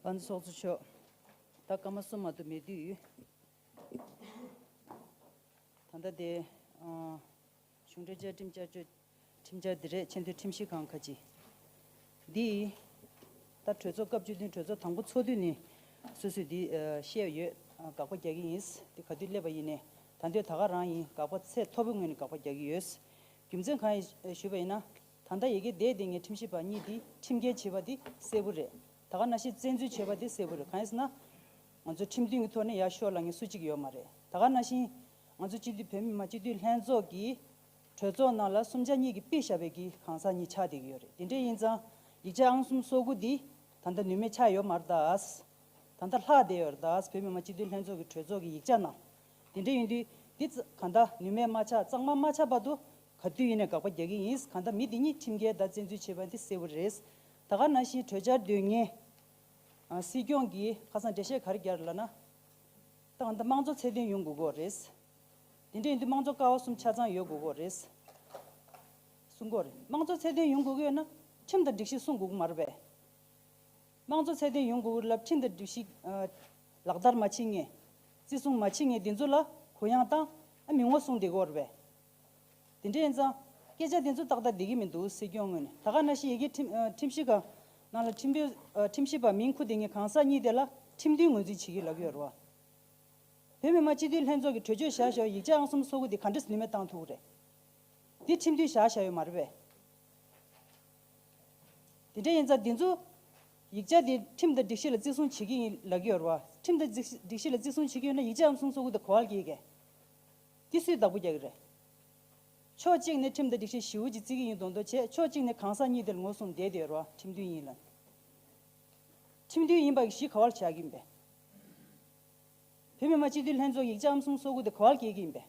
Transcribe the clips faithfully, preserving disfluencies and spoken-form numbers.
དཔལ་ལྡན་ཚོགས་གཙོ་མཆོག་ད་སྐར་མ་གསུམ་མ་གཏོགས་མེད་དུས། ད་ལྟ་དེ་ཨ་གཞུང་འབྲེལ་བཅའ་ཁྲིམས་བསྐྱར་བཅོས་ཁྲིམས་འཆར་འདི་རེད། ཆེས་མཐོའི་ཁྲིམས་ཞིབ་ཁང་ཁ་ཅིག་འདི་ད་གྲོས་ཚོགས་སྐབས་བཅུ་བདུན་གྲོས་ཚོགས་དང་པོ་ཚོགས་དུས་ནས་སོ་སོས་འདི་ཨ་བཤད་ཡོད། ཨ་དགག་པ་རྒྱག་གི་ཡིན། འདི་ག་དུས་སླེབས་པ་ཡིན་ནའི་ད་འདོད་ད་ག་རང་ཡིན། དགག་པ་ཚད་མཐོ་པོའི་ངོས་ནས་དགག་པ་རྒྱག་གི་ཡོད། རྒྱུ་མཚན་གང་ཡིན་ཞུས་པ་ཡིན་ན། ད་ལྟ་ཡ་གི་བསྡད་བསྡད་མཁན་ཁྲིམས་ཞིབ་པ་གཉིས་འདི་ཁྲིམས་འགལ་བྱས་པ་འདི་གསལ་པོ་རེད། ད་ག་ནང་བཞིན་བཙན་འཛུལ་བྱས་པ་འདི་གསལ་པོ་རེད། གང་ཡིན་ཟེར་ན། ང་ཚོ་ཁྲིམས་མཐུན་གྱི་ཐོག་ནས་ཡར་ཤོག་ལབ་མཁན་སུ་གཅིག་ཡོད་མ་རེད། ད་ག་ནང་བཞིན་ང་ཚོ་སྤྱི་འཐུས་བོད་མི་མང་སྤྱི་འཐུས་ལྷན་ཚོགས་ཀྱི་གྲོས་ཚོགས་ནང་ལ་གསུམ་ཆ་གཉིས་ཀྱིས་ཕུད་བཞག་པའི་གི་གང་ཟག་གཉིས་ཆགས་བསྡད་ཀྱི་ཡོད་རེད། དེ་འདྲ་ཡིན་ཙང་ཡིག་ཆ་ཨང་གསུམ་སོ་དགུ་འདི་ད་ལྟ་ནུས་མེད་ཆགས་ཡོད་མ་རེད་ད། ད་ལྟ་ལྷག་བསྡད་ཡོད་རེད་ད། བོད་མི་མང་སྤྱི་འཐུས་ལྷན་ཚོགས་ཀྱི་གྲོས་ཚོགས་ཀྱི་ཡིག་ཆ་ནང་། དེ་འདྲ་ཡིན་དུས་འདི་ཙ་གང་ལྟར་ནུས་མེད་མ་ཆགས་གཙང་མ་མ་ཆགས་བར་དུ་ག་དུས་ཡིན་ནའི་དགག་པ་རྒྱག་གི་ཡིན། གང་ལྟར་མི་འདི་གཉིས་ཁྲིམས་འགལ་དང་བཙན་འཛུལ་བྱས་པ་འདི་གསལ་པོ་རེད། ད་ག་ནང་བཞིན་གྲོས་འཆར་དོན་ལྔ། ཨ་སྲིད་སྐྱོང་གིས་ཁ་སང་འགྲེལ་བཤད་ག་རེ་བརྒྱབ་ལབ་ན། ད་གང་ལྟར་དམངས་གཙོ་ཚད་ལྡན་ཡོང་དགོས་ཀྱི་རེད། དེ་འདྲ་ཡིན་དུས་དམངས་གཙོ་ཀ་བ་གསུམ་ཆ་ཚང་ཡོད་དགོས་ཀྱི་རེད། གསུང་གི་རེད། དམངས་གཙོ་ཚད་ལྡན་ཡོང་དགོས་ཀྱི་ཡོད་ན་ཁྲིམས་དང་སྒྲིག་གཞི་སྲུང་དགོས་ཀྱི་མ་རེད་པས། དམངས་གཙོ་ཚད་ལྡན་ཡོང་དགོས་ཀྱི་ལབ་ཁྲིམས་དང་སྒྲིག་གཞི་ཨ་ལག་བསྟར་མ་བྱེད་མཁན། བརྩི་སྲུང་མ་བྱེད་མཁན་འདི་ཚོ་ལ་གུ་ཡངས་བཏང་། ཨ་མི་ངོ་སྲུང་བསྡད་ཀྱི་ཡོད་རེད་པས། དེ་འདྲ་ཡིན་ཙང་སྐད་ཆ་དེ་ཚོ་ཏག་ཏག་བསྡད་ཀྱི་མི་འདུག་སྲིད་སྐྱོང་ངོས་ནས། ད་ག་ནང་བཞིན་ཡ་གི་ཁྲིམས་ཨ་ཁྲིམས་ཞིབ་ཁང་ནང་ལ་ཁྲིམས་དཔོན་ཨ་ཁྲིམས་ཞིབ་པ་མིང་ཁུར་བསྡད་མཁན་གང་ཟག་གཉིས་དེ་ལ་ཁྲིམས་མཐུན་ངོས་འཛིན་བྱེད་ཀྱི་ལབ་ཀྱི་ཡོད་རེད་པ། བོད་མི་མང་སྤྱི་འཐུས་ལྷན་ཚོགས་ཀྱི་གྲོས་ཆོད་བཞག་བཞག་ཡིག་ཆ་ཨང་གསུམ་སོ་དགུ་དེ་ག་འདྲས་ནུས་མེད་བཏང་ཐུབ་ཀྱི་རེད། འདི་ཁྲིམས་མཐུན་བཞག་བཞག་ཡོད་མ་རེད་པས། དེ་འདྲ་ཡིན་ཙང་འདི་ཚོ་ཡིག་ཆ་དེ་ཁྲིམས་དང་སྒྲིག་གཞི་ལ་བརྩི་སྲུང་བྱེད་ཀྱི་ཡིན་ལབ་ཀྱི་ཡོད་རེད་པ། ཁྲིམས་དང་སྒྲིག་སྒྲིག་གཞི་ལ་བརྩི་སྲུང་བྱེད་ཀྱི་ཡོད་ན་ཡིག་ཆ་ཨང་གསུམ་སོ་དགུ་དེ་ག་པར་འཁྱེར་གི། འདི་སུས་བདག་པོ་རྒྱག་གི་རེད། ཕྱོགས་གཅིག་ནས་ཁྲིམས་དང་སྒྲིག་གཞི་ཞེ་པོ་ཅིག་བརྩི་གི་ཡིན་མདོག་མདོག་བྱས། ཕྱོགས་གཅིག་ནས་གང་ཟག་གཉིས་དེ་ལ་ངོ་སྲུང་བསྡད་བསྡད་ཡོད་རེད་པ། ཁྲིམས་མཐུན་ཡིན་ལབ། ཁྲིམས་མཐུན་ཡིན་པ་གཞི་ག་པར་བཞག་གི་ཡིན་པས། བོད་མི་མང་སྤྱི་འཐུས་ལྷན་ཚོགས་ཡིག་ཆ་ཨང་གསུམ་སོ་དགུ་དེ་ག་པར་འཁྱེར་གྱི་ཡིན་པས།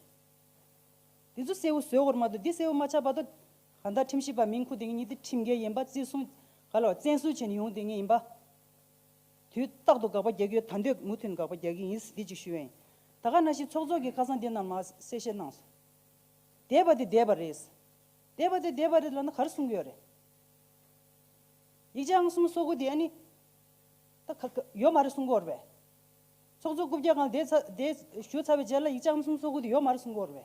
འདི་ཚོ་གསལ་པོ་བཟོ་དགོས་རེད་མ་གཏོགས། འདི་གསལ་པོ་མ་ཆགས་བར་དུ་གང་ལྟར་ཁྲིམས་ཞིབ་པ་མིང་ཁུར་བསྡད་མཁན་གཉིས་དེ་ཁྲིམས་འགལ་ཡིན་པ། བརྩི་སྲུང་ག་ལ་བ་བཙན་བཟུང་བྱས་ནས་ཡོང་བསྡད་མཁན་ཡིན་པ། དུས་རྟག་ཏུ་དགག་པ་རྒྱག་གི་ཡོད། ད་འདོད་མུ་མཐུད་ནས་དགག་པ་རྒྱག་གི་ཡིན། འདི་གཅིག་ཞུ་ཡ་ཡིན། ད་ག་ནང་བཞིན་ཚོགས་གཙོ་གིས་ཁ་སང་འདི་ནང་མར་གསལ་བཤད་གནང་སོང་། འདས་པ་དེ་འདས་པ་རེད། འདས་པ་དེ་འདས་པ་རེད་ལབ་ན་ག་རེ་གསུང་གི་ཡོད་རེད། ཡིག་ཆ་ཨང་གསུམ་སོ་དགུ་དེ་ཨ་ནི་ད་ག་ག་ཡོད་མ་རེད་གསུང་གི་ཡོད་རེད་པས། ཚོགས་གཙོ་རྐུབ་བཀྱག་སྒང་ལ་བསྡད་ཚར། བསྡད་ཞུ་ཚར་བའི་རྗེས་ལ་ཡིག་ཆ་ཨང་གསུམ་སོ་དགུ་དེ་ཡོད་མ་རེད་གསུང་གི་ཡོད་རེད་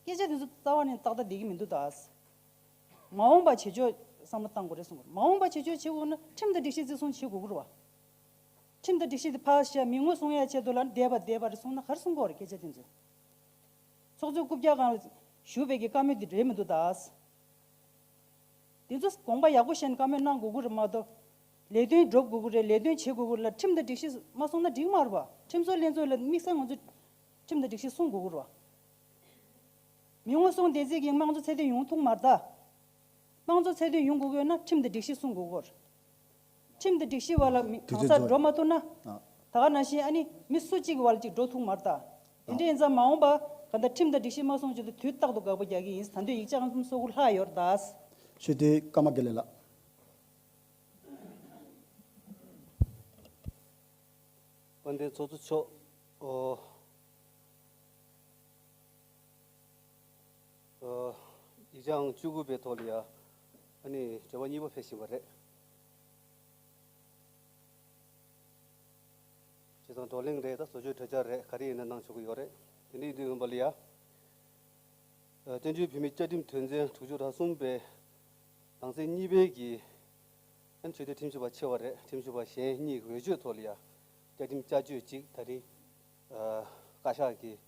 པས། སྐད་ཆ་དེ་ཚོ་རྩ་བ་ནས་ཏག་ཏག་བསྡད་ཀྱི་མི་འདུག་ད། མ་འོངས་པ་བྱེད་ཕྱོགས་བསམ་བློ་བཏང་དགོས་རེད་གསུང་གི་ཡོད་རེད། མ་འོངས་པ་བྱེད་ཕྱོགས་བྱེད་དགོས་ན་ཁྲིམས་དང་སྒྲིག་གཞི་བརྩི་སྲུང་བྱེད་དགོས་ཀྱི་རེད་པ། ཁྲིམས་དང་སྒྲིག་གཞི་དེ་ཕར་བཞག་མི་ངོ་སྲུང་ཡ་ཆེད་དུ་ལ་འདས་པ་འདས་པ་རེད་གསུང་ན་ག་རེ་གསུང་གི་ཡོད་རེད། སྐད་ཆ་དེ་ཚོ། ཚོགས་གཙོ་རྐུབ་བཀྱག་སྒང་ལ་བཞུགས་པའི་གི་བཀའ་མོལ་དེ་རེད་མི་འདུག་ད། དེ་ཚོ་དགོངས་པ་ཡག་པོ་བཞེས་ནས་བཀའ་མོལ་གནང་དགོས་ཀྱི་རེད་མ་གཏོགས། ལས་དོན་སྒྲུབ་དགོས་ཀྱི་རེད། ལས་དོན་བྱེད་དགོས་ཀྱི་རེད་ལབ་ཁྲིམས་དང་སྒྲིག་གཞི་མ་སྲུང་ན་འགྲིག་མ་རེད་པ། ཁྲིམས་བཟོ་ལྷན་ཚོགས་ལ་དམིགས་བསལ་ང་ཚོ་ཁྲིམས་དང་སྒྲིག་གཞི་སྲུང་དགོས་ཀྱི་རེད་པ། མི་ངོ་སྲུང་བསྡད་རྩིས་ཀྱིས་དམངས་གཙོ་ཚད་ལྡན་ཡོང་ཐུབ་མ་རེད་ད། དམངས་གཙོ་ཚད་ལྡན་ཡོང་དགོས་ཀྱི་ཡོད་ན་ཁྲིམས་དང་སྒྲིག་གཞི་སྲུང་དགོས་ཀྱི་རེད། ཁྲིམས་དང་སྒྲིག་གཞི་བར་ལ་མི་དུས་གང་ཚོད་ཟག་རྫོགས། འགྲོ་མ་ཐུབ་ན། ཨ། ད་ག་ནང་བཞིན་ཨ་ནི་མི་སུ་གཅིག་གི་བར་ལ་གཅིག་འགྲོ་ཐུབ་མ་རེད་ད། དེ་འདྲ་ཡིན་ཙང་མ་འོངས་པ་གང་ལྟར་ཁྲིམས་དང་སྒྲིག་གཞི་མ་སྲུང་ཆེད་དུ་དུས་རྟག་ཏུ་དགག་པ་རྒྱག་གི་ཡིན། ད་དུང་ཡིག་ཆ་ཨང་གསུམ་སོ་དགུ་ལྷག་ཡོད་རེད་ད། ཞུ་དེ་ཀརྨ་དགེ་ལེགས་ལགས། དཔལ་ལྡན་ཚོགས་གཙོ་མཆོག། ཨོ། ཨོ། ཡིག་ཆ་ཨང་བཅུ་དགུ་པའི་ཐོག་ལ་ཡ། ཨ་ནི་དྲི་བ་གཉིས་པ་ཕེབས་བཞིན་པ་རེད། བྱས་ཙང་བགྲོ་གླེང་རེད་ད། བཟོ་བཅོས་གྲོས་འཆར་རེད། ག་རེ་ཡིན་ན་གནང་ཆོག་གི་ཡོད་རེད། དེ་འདྲ་ཡིན་དུས་ཡིན་པ་ལ་ཡ། ཨ། བཙན་བྱོལ་བོད་མིའི་བཅའ་ཁྲིམས་དོན་ཚན་དྲུག་ཅུ་རེ་གསུམ་པའི་ནང་གསེས་གཉིས་པའི་གི། ཨ་ནི་ཆེས་མཐོའི་ཁྲིམས་ཞིབ་པ་ཆེ་བ་རེད། ཁྲིམས་ཞིབ་པ་གཞན་གཉིས་ཀྱི་འོས་ཆོས་ཐོག་ལ་ཡ། བཅའ་ཁྲིམས་བསྐྱར་བཅོས་གཅིག་ད་རིང་། ཨ། བཀའ་ཤག་གིས་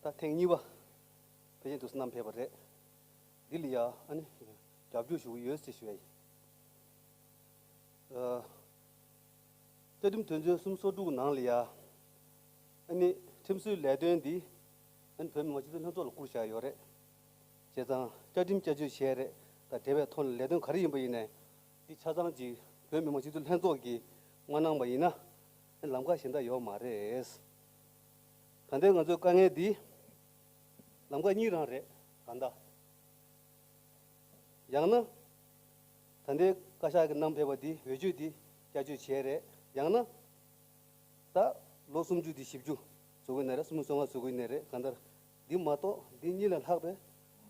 ད་ཐེངས་གཉིས་པ་ཕལ་ཆེར་འདུག་སེ་བསྣམས་ཕེབས་པ་རེད། འདི་ལ་ཡ་ཨ་ནི་རྒྱབ་སྐྱོར་ཞུ་གི་ཡོད་ཅེས་ཞུ་ཡ་ཡིན། ཨ། བཅའ་ཁྲིམས་དོན་ཚན་གསུམ་སོ་དྲུག་ནང་ལ་ཡ། ཨ་ནི་ཁྲིམས་བཟོའི་ལས་དོན་འདི་ཨ་ནི་བོད་མི་མང་སྤྱི་འཐུས་ལྷན་ཚོགས་ལ་བསྐུར་བཞག་ཡོད་རེད། བྱས་ཙང་བཅའ་ཁྲིམས་བསྐྱར་བཅོས་བྱས་རེད་ད། འབྲེལ་བའི་ཐོག་ནས་ལས་དོན་ག་རེ་ཡིན་པ་ཡིན་ནའི་འདི་ཆ་ཚང་ཅིག་བོད་མི་མང་སྤྱི་འཐུས་ལྷན་ཚོགས་ཀྱིས་མ་གནང་པ་ཡིན་ན་ཨ་ནི་ལམ་ཁ་གཞན་དག་ཡོད་མ་རེད། གང་ལྟར་ང་ཚོའི་དཀའ་ངལ་འདི་ལམ་ཁ་གཉིས་རང་རེད། གང་ལྟར། ཡང་ན། ད་ལྟའི་བཀའ་ཤག་གིས་བསྣམས་ཕེབས་པ་འདི་འོས་ཆོས་འདི་བསྐྱར་བཅོས་བྱས་རེད། ཡང་ན། ད་ལོ་སུམ་ཅུ་འདི་བཞི་བཅུ་བཟོ་གི་ན་རེད། སུམ་ཅུ་སོ་ལྔ་བཟོ་གི་ན་རེད། གང་ལྟར་འདི་མ་གཏོགས་འདི་གཉིས་ལས་ལྷག་པའི་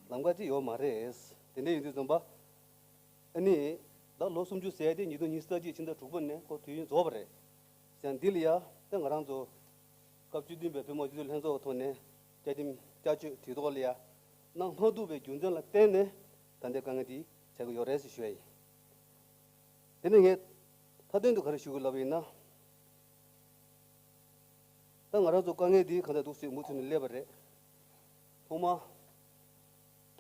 ལམ་ཁ་ཅིག་ཡོད་མ་རེད། དེ་འདྲ་ཡིན་དུས་ཙམ་པ། ཨ་ནི་ ད་ལོ་སུམ་ཅུ་ཟེར་དེ་ཉིས་སྟོང་ཉི་ཤུ་རྩ་གཅིག་ཕྱི་ཟླ་དྲུག་པ་ནས་ཁོ་དུས་ཡུན་རྫོགས་པ་རེད། ཡང་འདི་ལ་ཡ་ད་ང་རང་ཚོ་སྐབས་བཅུ་བདུན་པའི་བོད་མི་མང་སྤྱི་འཐུས་ལྷན་ཚོགས་ཀྱི་ཐོག་ནས་བཅའ་ཁྲིམས་བསྐྱར་བཅོས་དུས་ཐོག་ལ་ཡ་གནང་མ་ཐུབ་པའི་རྒྱུ་མཚན་ལ་བརྟེན་ནས་ད་ལྟའི་དཀའ་ངལ་འདི་ཆགས་ཀྱི་ཡོད་རེད་ཟེར་ཞུ་ཡ་ཡིན། དེ་ནས་ངས་མཐའ་དོན་དུ་ག་རེ་ཞུ་དགོས་ལབ་པ་ཡིན་ན། ད་ང་རང་ཚོ་དཀའ་ངལ་འདི་གང་ལྟར་འདུག་སེ་མུ་མཐུད་ནས་སླེབས་པ་རེད། ཐོག་མ།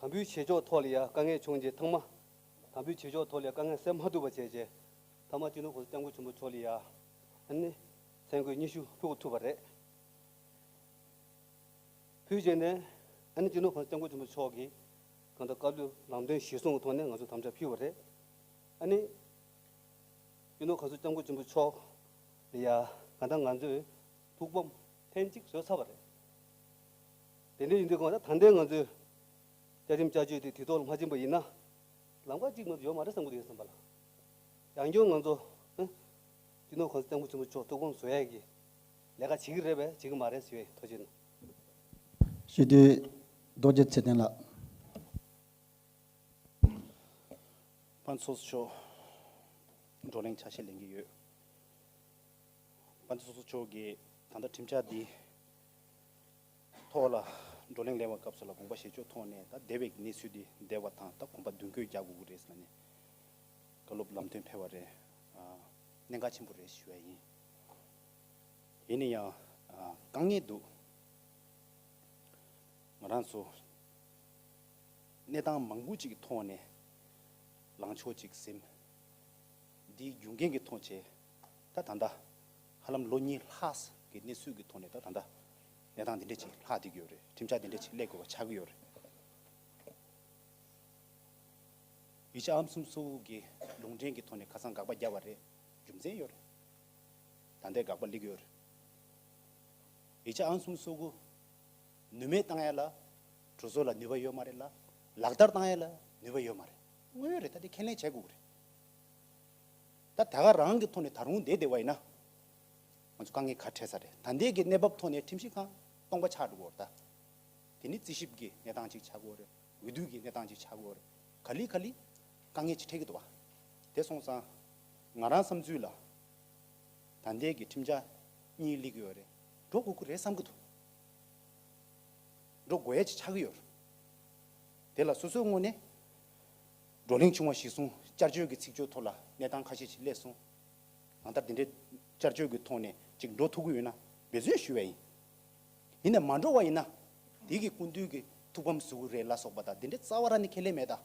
དམ་འབུལ་བྱེད་ཕྱོགས་ཐོག་ལ་ཡ་དཀའ་ངལ་བྱུང་རྗེས་ཐང་མ། དམ་འབུལ་བྱེད་ཕྱོགས་ཐོག་ལ་ཡ་དཀའ་ངལ་སེལ་མ་ཐུབ་པ་བྱས་རྗེས། ཐ་མ་སྤྱི་ནོར་གོང་ས་སྐྱབས་མགོན་ཆེན་པོ་མཆོག་ལ་ཡ། ཨ་ནི། མཚན་བཀོད་སྙན་ཞུ་ཕུལ་ཐུབ་པ་རེད། ཕུལ་རྗེས་ནས་ཨ་ནི་སྤྱི་ནོར་གོང་ས་སྐྱབས་མགོན་ཆེན་པོ་མཆོག་གིས་གང་ལྟར་བཀའ་བློན་ལམ་སྟོན་གཞིར་བཟུང་གི་ཐོག་ནས་ང་ཚོས་དམ་བཅའ་ཕུལ་བ་རེད། ཨ་ནི། སྤྱི་ནོར་གོང་ས་སྐྱབས་མགོན་ཆེན་པོ་མཆོག་ལ་ཡ་གང་ལྟར་ང་ཚོས་ཐུགས་ཕམ་ལྷན་ཅིག་བཟོས་ཚར་བ་རེད། དེ་འདྲ་ཡིན་དུས་གང་ལྟར་ད་ལྟའི་ང་ཚོས་བཅའ་ཁྲིམས་བསྐྱར་བཅོས་དེ་དུས་ཐོག་ལ་མ་ཕྱིན་པ་ཡིན་ན། ལམ་ཁ་གཅིག་མ་གཏོགས་ཡོད་མ་རེད་བསམ་གྱི་འདུག་བསམ་པ་ལ། ཡང་བསྐྱར་ང་ཚོ་ཨ། སྤྱི་ནོར་གོང་ས་སྐྱབས་མགོན་ཆེན་པོ་མཆོག་ཐུགས་ཕམ་བཟོ་ཡས་ཀྱི་ལས་ཀ་བྱེད་ཀྱི་རེད་པས་བྱེད་ཀྱི་མ་རེད་ཟེར་བའི་ཐུགས་རྗེ་གནང་། སྤྱི་འཐུས་རྡོ་རྗེ་ཚེ་བརྟན་ལགས། དཔལ་ཚོགས་གཙོ་མཆོག་བགྲོ་གླེང་ཆ་ཤས་ལེན་གྱི་ཡོད། དཔལ་ཚོགས་གཙོ་མཆོག་གིས་ད་ལྟ་ཁྲིམས་འཆར་འདི་ཐོག་ལ་བགྲོ་གླེང་ལེན་པའི་སྐབས་སུ་ལ་དགོངས་པ་བཞེས་ཕྱོགས་ཐོག་ནས་ད་འདས་པའི་གནས་ཚུལ་འདི་བསྡད་པ་དང་ད་གོམ་པ་མདུན་སྐྱོད་རྒྱག་དགོས་ཀྱི་རེད་ཟེར་ནས་བཀའ་སློབ་ལམ་སྟོན་ཕེབས་པ་རེད། ཨ། གནད་འགག་ཆེན་པོ་རེད་ཞུ་བ་ཡིན། ཡིན་ན་ཡང་། ཨ། དཀའ་ངལ་འདུག་ང་རང་ཚོ་གནས་སྟངས་མང་པོ་ཅིག་གི་ཐོག་ནས་ལངས་ཕྱོགས་ཅིག་ཟིན། འདིའི་རྒྱུ་རྐྱེན་གྱི་ཐོག་བྱས། ད་ད་ལྟ་ཧ་ལམ་ལོ་གཉིས་ལྷག་གི་གནས་ཚུལ་གྱི་ཐོག་ནས་ད་ད་ལྟ་གནས་སྟངས་འདི་འདྲ་ཅིག་ལྷག་བསྡད་ཀྱི་ཡོད་རེད། ཁྲིམས་འཆར་འདི་འདྲ་ཅིག་སླེབས་དགོས་པ་ཆགས་ཀྱི་ཡོད་རེད། ཡིག་ཆ་ཨང་གསུམ་སོ་དགུ་གི་ལུང་འདྲེན་གྱི་ཐོག་ནས་ཁ་སང་དགག་པ་བརྒྱབ་པ་རེད། རྒྱུ་མཚན་ཡོད་རེད། ད་ལྟའི་དགག་པ་སླེབས་ཀྱི་ཡོད་རེད། ཡིག་ཆ་ཨང་གསུམ་སོ་དགུ་ནུས་མེད་བཏང་ཡ་ལ། གྲོས་ཚོགས་ལ་ནུས་པ་ཡོད་མ་རེད་ལ། ལག་བསྟར་བཏང་ཡ་ལ་ནུས་པ་ཡོད་མ་རེད། དངོས་ཡོད་རེད། ད་དེ་ཁས་ལེན་བྱེད་དགོས་ཀྱི་རེད། ད་ད་ག་རང་གི་ཐོག་ནས་ད་རུང་བསྡད་བསྡད་པ་ཡིན་ན། ང་ཚོ་དཀའ་ངལ་ག་འཕྲད་ས་རེད། ད་ལྟའི་གི་གནས་བབ་ཐོག་ནས་ཁྲིམས་ཞིབ་ཁང་སྟོང་པ་ཆགས་འགྲོ་གི་ཡོད་རེད་ད། དེ་ནི་རྩིས་ཞིབ་ཀྱི་གནས་སྟངས་ཅིག་ཆགས་ཀྱི་ཡོད་རེད། འོས་བསྡུ་གི་གནས་སྟངས་ཅིག་ཆགས་ཀྱི་ཡོད་རེད། ག་ལེ་ག་ལེ་དཀའ་ངལ་ཅིག་འཕྲད་ཀྱི་འདུག་བ། དེ་སོང་ཙང་ང་རང་བསམ་ཚུལ་ལ། ད་ལྟའི་གི་ཁྲིམས་འཆར་གཉིས་སླེབས་ཀྱི་ཡོད་རེད། འགྲོ་དགོས་ཀྱི་རེད་བསམ་གྱི་འདུག་འགྲོ་དགོས་ཡ་ཅིག་ཆགས་ཀྱི་ཡོད་རེད། དེ་ལ་སོ་སོའི་ངོས་ནས་བགྲོ་གླེང་བྱུང་བ་གཞིར་བཟུང་བསྐྱར་བཅོས་ཀྱི་ཚིག་བརྗོད་ཐོག་ལ་གནས་སྟངས་ཁ་ཤས་ཤིག་སླེབས་སོང་། གང་ལྟར་དེ་འདྲའི་བསྐྱར་བཅོས་ཀྱི་ཐོག་ནས་ཅིག་འགྲོ་ཐུབ་ཀྱི་ཡོད་ན་འབད་བརྩོན་ཞུ་བ་ཡིན། ཡིན་ནའི་མ་འགྲོ་བ་ཡིན་ན། དེ་གི་སྐུ་མདུན་གྱི་ཐུགས་ཕམ་བཟོ་གི་རེད་ལ་སོགས་པ་དང་དེ་འདྲའི་རྩ་བ་རང་ནས་ཁས་ལེན་མེད་ད།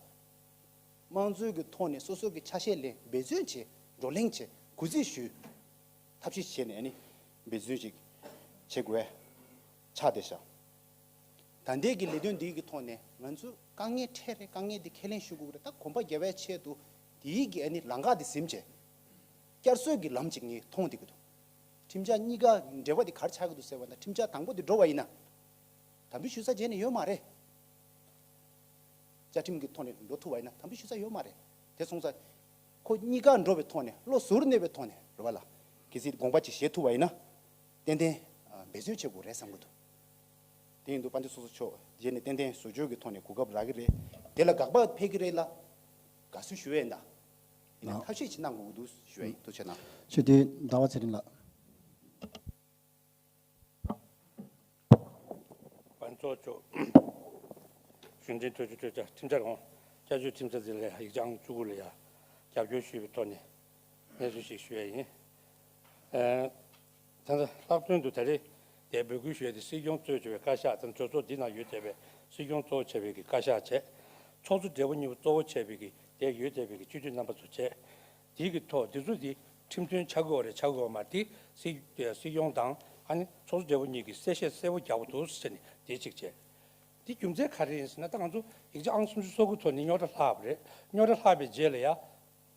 དམངས་གཙོའི་གི་ཐོག་ནས་སོ་སོ་གི་ཆ་ཤས་ལེན། འབད་བརྩོན་བྱེད། བགྲོ་གླེང་བྱེད། གུས་བརྩི་ཞུ། ཐབས་ཤེས་བྱས་ནས་ནི་འབད་བརྩོན་ཅིག་བྱེད་དགོས་ཆགས་བསྡད་ཤག་ད་ལྟའི་གི་ལས་དོན་འདིའི་གི་ཐོག་ནས་ང་ཚོ་དཀའ་ངལ་འཕྲད་རེད། དཀའ་ངལ་འདི་ཁས་ལེན་ཞུ་དགོས་རེད། ད་གོམ་པ་རྒྱབ་པའི་ཆེད་དུ་དེའི་གི་ཨ་ནི་ལམ་ཁ་འདི་ཟིན་བྱས། བསྐྱར་གསོའི་གི་ལམ་ཅིག་ངས་མཐོང་བསྡད་ཀྱི་འདུག་ཁྲིམས་འཆར་གཉིས་ཀ་འབྲེལ་བ་འདི་ག་རེ་ཆགས་ཀྱི་འདུག་ཟེར་བ་ན། ཁྲིམས་འཆར་དང་པོ་འདི་འགྲོ་བ་ཡིན་ན། དམ་འབུལ་ཞུ་ས་རྗེས་ནས་ཡོད་མ་རེད། བཅའ་ཁྲིམས་ཀྱི་ཐོག་ནས་འགྲོ་ཐུབ་པ་ཡིན་ན་དམ་འབུལ་ཞུ་ས་ཡོད་མ་རེད། དེ་སོང་ཙང་ཁོ་གཉིས་ཀ་འགྲོ་བའི་ཐོག་ནས། བློ་གཟུར་གནས་པའི་ཐོག་ནས་རེད་བ་ལ། གལ་སྲིད་དགོངས་པ་ཅིག་བཞེས་ཐུབ་པ་ཡིན་ན། ཏན་ཏན་ཨ་འབད་བརྩོན་བྱེད་དགོས་རེད་བསམ་གྱི་འདུག་དེ་ཡིན་དུས་དཔལ་ལྡན་ཚོགས་གཙོ་མཆོག་རྗེས་ནས་ཏན་ཏན་བཟོ་བཅོས་ཀྱི་ཐོག་ནས་གོ་སྐབས་རག་གི་རེད། དེ་ལ་དགག་པ་ཕེབས་ཀྱི་རེད་ལ། དགའ་བསུ་ཞུ་ཡས་ཡིན་ད། ཡིན་ན་ལགས། ཐབས་ཤེས་ཅིག་གནང་དགོས་ཀྱི་འདུག་ཞུ་ཡས་ཡིན། ཐུགས་རྗེ་གནང་། སྤྱི་འཐུས་ཟླ་བ་ཚེ་རིང་ལགས། དཔལ་ཚོགས་གཙོ་མཆོག་གཞུང་འབྲེལ་གྲོས་ཆོད་གྲོས་འཆར། ཁྲིམས་འཆར་འོང་། བསྐྱར་བཅོས་ཁྲིམས་འཆར་འདི་ལ་ཡིག་ཆ་ཨང་བཅུ་དགུ་ལ་ཡ་རྒྱབ་སྐྱོར་ཞུས་པའི་ཐོག་ནས་གནས་ཚུལ་ཞིག་ཞུ་ཡ་ཡིན། ཨ། ད་ལྟ་ལྷག་དོན་དུ་ད་རེས་དེ་འབོད་སྐུལ་ཞུ་ཡ་དེ་སྲིད་སྐྱོང་གཙོས་བྱས་པའི་བཀའ་ཤག་དང་གྲོས་ཚོགས་འདི་ནང་ཡོད་བསྡད་པའི་སྲིད་སྐྱོང་གཙོ་བོ་བྱས་པའི་གི་བཀའ་ཤག་བྱས། ཚོགས་གཙོ་སྦྲེལ་པོ་གཉིས་པོ་གཙོ་བོ་བྱས་པའི་གི་དེ་ཡོད་བསྡད་པའི་གི་སྤྱི་འཐུས་རྣམ་པ་ཚོ་བྱས། དེའི་གི་ཐོག་འདི་ཚོ་འདི་ཁྲིམས་མཐུན་ཆགས་ཀྱི་ཡོད་རེད་ཆགས་ཀྱི་ཡོད་མ་རེད། དེ་སྲིད་སྲིད་སྐྱོང་དང་ཨ་ནི་ཚོགས་གཙོ་སྦྲེལ་པོ་གཉིས་ཀྱིས་གསལ་བཤད་གསལ་པོ་རྒྱག་པ་འདུག་ཟེར་ནས་དེ་གཅིག་བྱས། དེ་རྒྱུ་མཚན་ག་རེ་ཡིན་ཟེར་ན། ད་ང་ཚོ་ཡིག་ཆ་ཨང་སུམ་ཅུ་སོ་དགུ་ཐོག་ནས་རྙོག་དྲ་ལྷག་པ་རེད། རྙོག་དྲ་ལྷག་པའི་རྗེས་ལ་ཡ།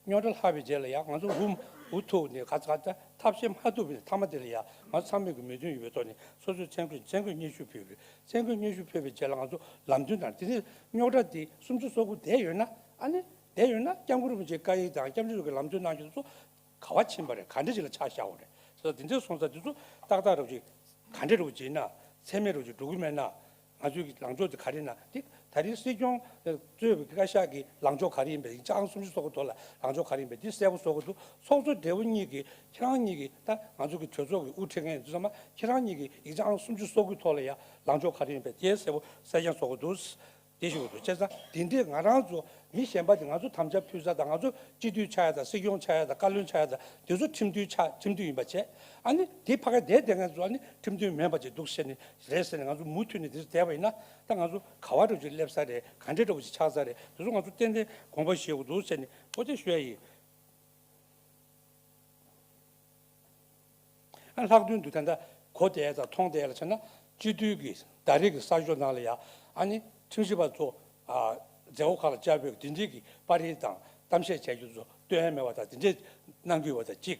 རྙོག་དྲ་ལྷག་པའི་རྗེས་ལ་ཡ་ང་ཚོ་འུ་འུ་ཐུག་ནས་ག་ཚ་ག་ཚ་ཐབས་ཤེས་མ་ཐུབ་པའི་མཐའ་མ་དེ་ལ་ཡ་ང་ཚོ་ཚང་མས་ཀྱི་མོས་མཐུན་ཡོད་པའི་ཐོག་ནས་སོ་སོས་མཚན་བཀོད་མཚན་བཀོད་སྙན་ཞུ་ཕུལ་བ་རེད། མཚན་བཀོད་སྙན་ཞུ་ཕུལ་བའི་རྗེས་ལ་ང་ཚོ་ལམ་སྟོན་དང་། དེ་ནས་རྙོག་དྲ་དེ་སུམ་ཅུ་སོ་དགུ་བསྡད་ཡོད་ན། ཨ་ནི་བསྡད་ཡོད་ན་སྐྱབས་མགོན་རིན་པོ་ཆེའི་བཀའ་ཡིག་དང་སྐྱབས་མགོན་མཆོག་གི་ལམ་སྟོན་གནང་རྒྱུ་ཚོ་ག་པར་ཕྱིན་པ་རེད། ག་འདྲ་ཞིག་ལ་ཆ་བཞག་པ་རེད་ཟེར། དེ་འདྲ་སོང་ཙང་དེ་ཚོ་ཏག་ཏག་རེད་པ་ཅིག་ག་འདྲ་རེད་པ་ཅིག་ཡིན་ན། ཚད་མེད་རེད་པ་ཅིག་འགྲོ་གི་མེད་ན། ང་ཚོའི་ལངས་ཕྱོགས་དེ་ག་རེ་ཡིན་ན་དེ་ ད་རེས་སྲིད་སྐྱོང་གཙོས་པའི་བཀའ་ཤག་གི་ལངས་ཕྱོགས་ག་རེ་ཡིན་པ། ཡིག་ཆ་ཨང་སུམ་ཅུ་སོ་དགུ་ཐོག་ལ་ལངས་ཕྱོགས་ག་རེ་ཡིན་པ་འདི་གསལ་པོ་བཟོ་དགོས་འདུག་ཚོགས་གཙོ་སྦྲེལ་པོ་གཉིས་ཀྱིས། ཁྱེད་རང་གཉིས་ཀྱིས། ད་ང་ཚོ་གི་གྲོས་ཚོགས་ཀྱི་དབུ་ཁྲིད་མཁན་ཡིན་དུས་ཙམ་པ། ཁྱེད་རང་གཉིས་ཀྱིས་ཡིག་ཆ་ཨང་སུམ་ཅུ་སོ་དགུ་ཐོག་ལ་ཡ་ལངས་ཕྱོགས་ག་རེ་ཡིན་པ་དེ་གསལ་པོ་གསལ་རྐྱང་བཟོ་དགོས་འདུག་དེ་ཞུ་དགོས་འདུག་བྱས་ཙང་དེ་འདྲས་ང་རང་ཚོ་མི་གཞན་པ་དེ་ང་ཚོ་དམ་བཅའ་ཕུལ་ས་དང་། ང་ཚོ་སྤྱི་འཐུས་ཆགས་ཡ་དང་། སྲིད་སྐྱོང་ཆགས་ཡ་དང་། བཀའ་བློན་ཆགས་ཡ་དང་། དེ་ཚོ་ཁྲིམས་མཐུན་ཆགས། ཁྲིམས་མཐུན་ཡིན་པ་བྱས། ཨ་ནི་དེ་ཕ་ག་བསྡད་བསྡད་མཁན་ཚོ་ཨ་ནི་ཁྲིམས་མཐུན་མིན་པ་ཅིག་འདུག་ཟེར་ནས་རེད་ཟེར་ནས་ང་ཚོ་མུ་མཐུད་ནས་དེ་ཚོ་བསྡད་པ་ཡིན་ན། ད་ང་ཚོ་ག་བ་འདྲ་བོ་ཅིག་སླེབས་ས་རེད། ག་འདྲ་འདྲ་བོ་ཅིག་ཆགས་ས་རེད། དེ་ཚོ་ང་ཚོ་ཏན་ཏན་དགོངས་པ་བཞེས་དགོས་འདུག་ཟེར་ནས་འོ་དེ་ཞུ་ཡ་ཡིན། ཨ། ལྷག་དོན་དུ་ད་ལྟ་གོ་བསྡད་དང་མཐོང་བསྡད་ལ་བྱས་ན། སྤྱི་འཐུས་ཀྱི་ཟླ་རེ་གི་གསར་ཤོག་ནང་ལ་ཡང་ཨ་ནི་ཁྲིམས་ཞིབ་པ་ཚོ། ཨ། མཛད་སྒོ་ཁག་ལ་བཅར་བའི་དེ་འདྲའི་གི་པར་རིས་དང་གཏམ་བཤད་བྱ་རྒྱུ་ཚོ་སྟོན་ཡ་མེད་པ་དང་། དེ་འདྲས་གནང་གི་ཡོད་པ་དང་གཅིག་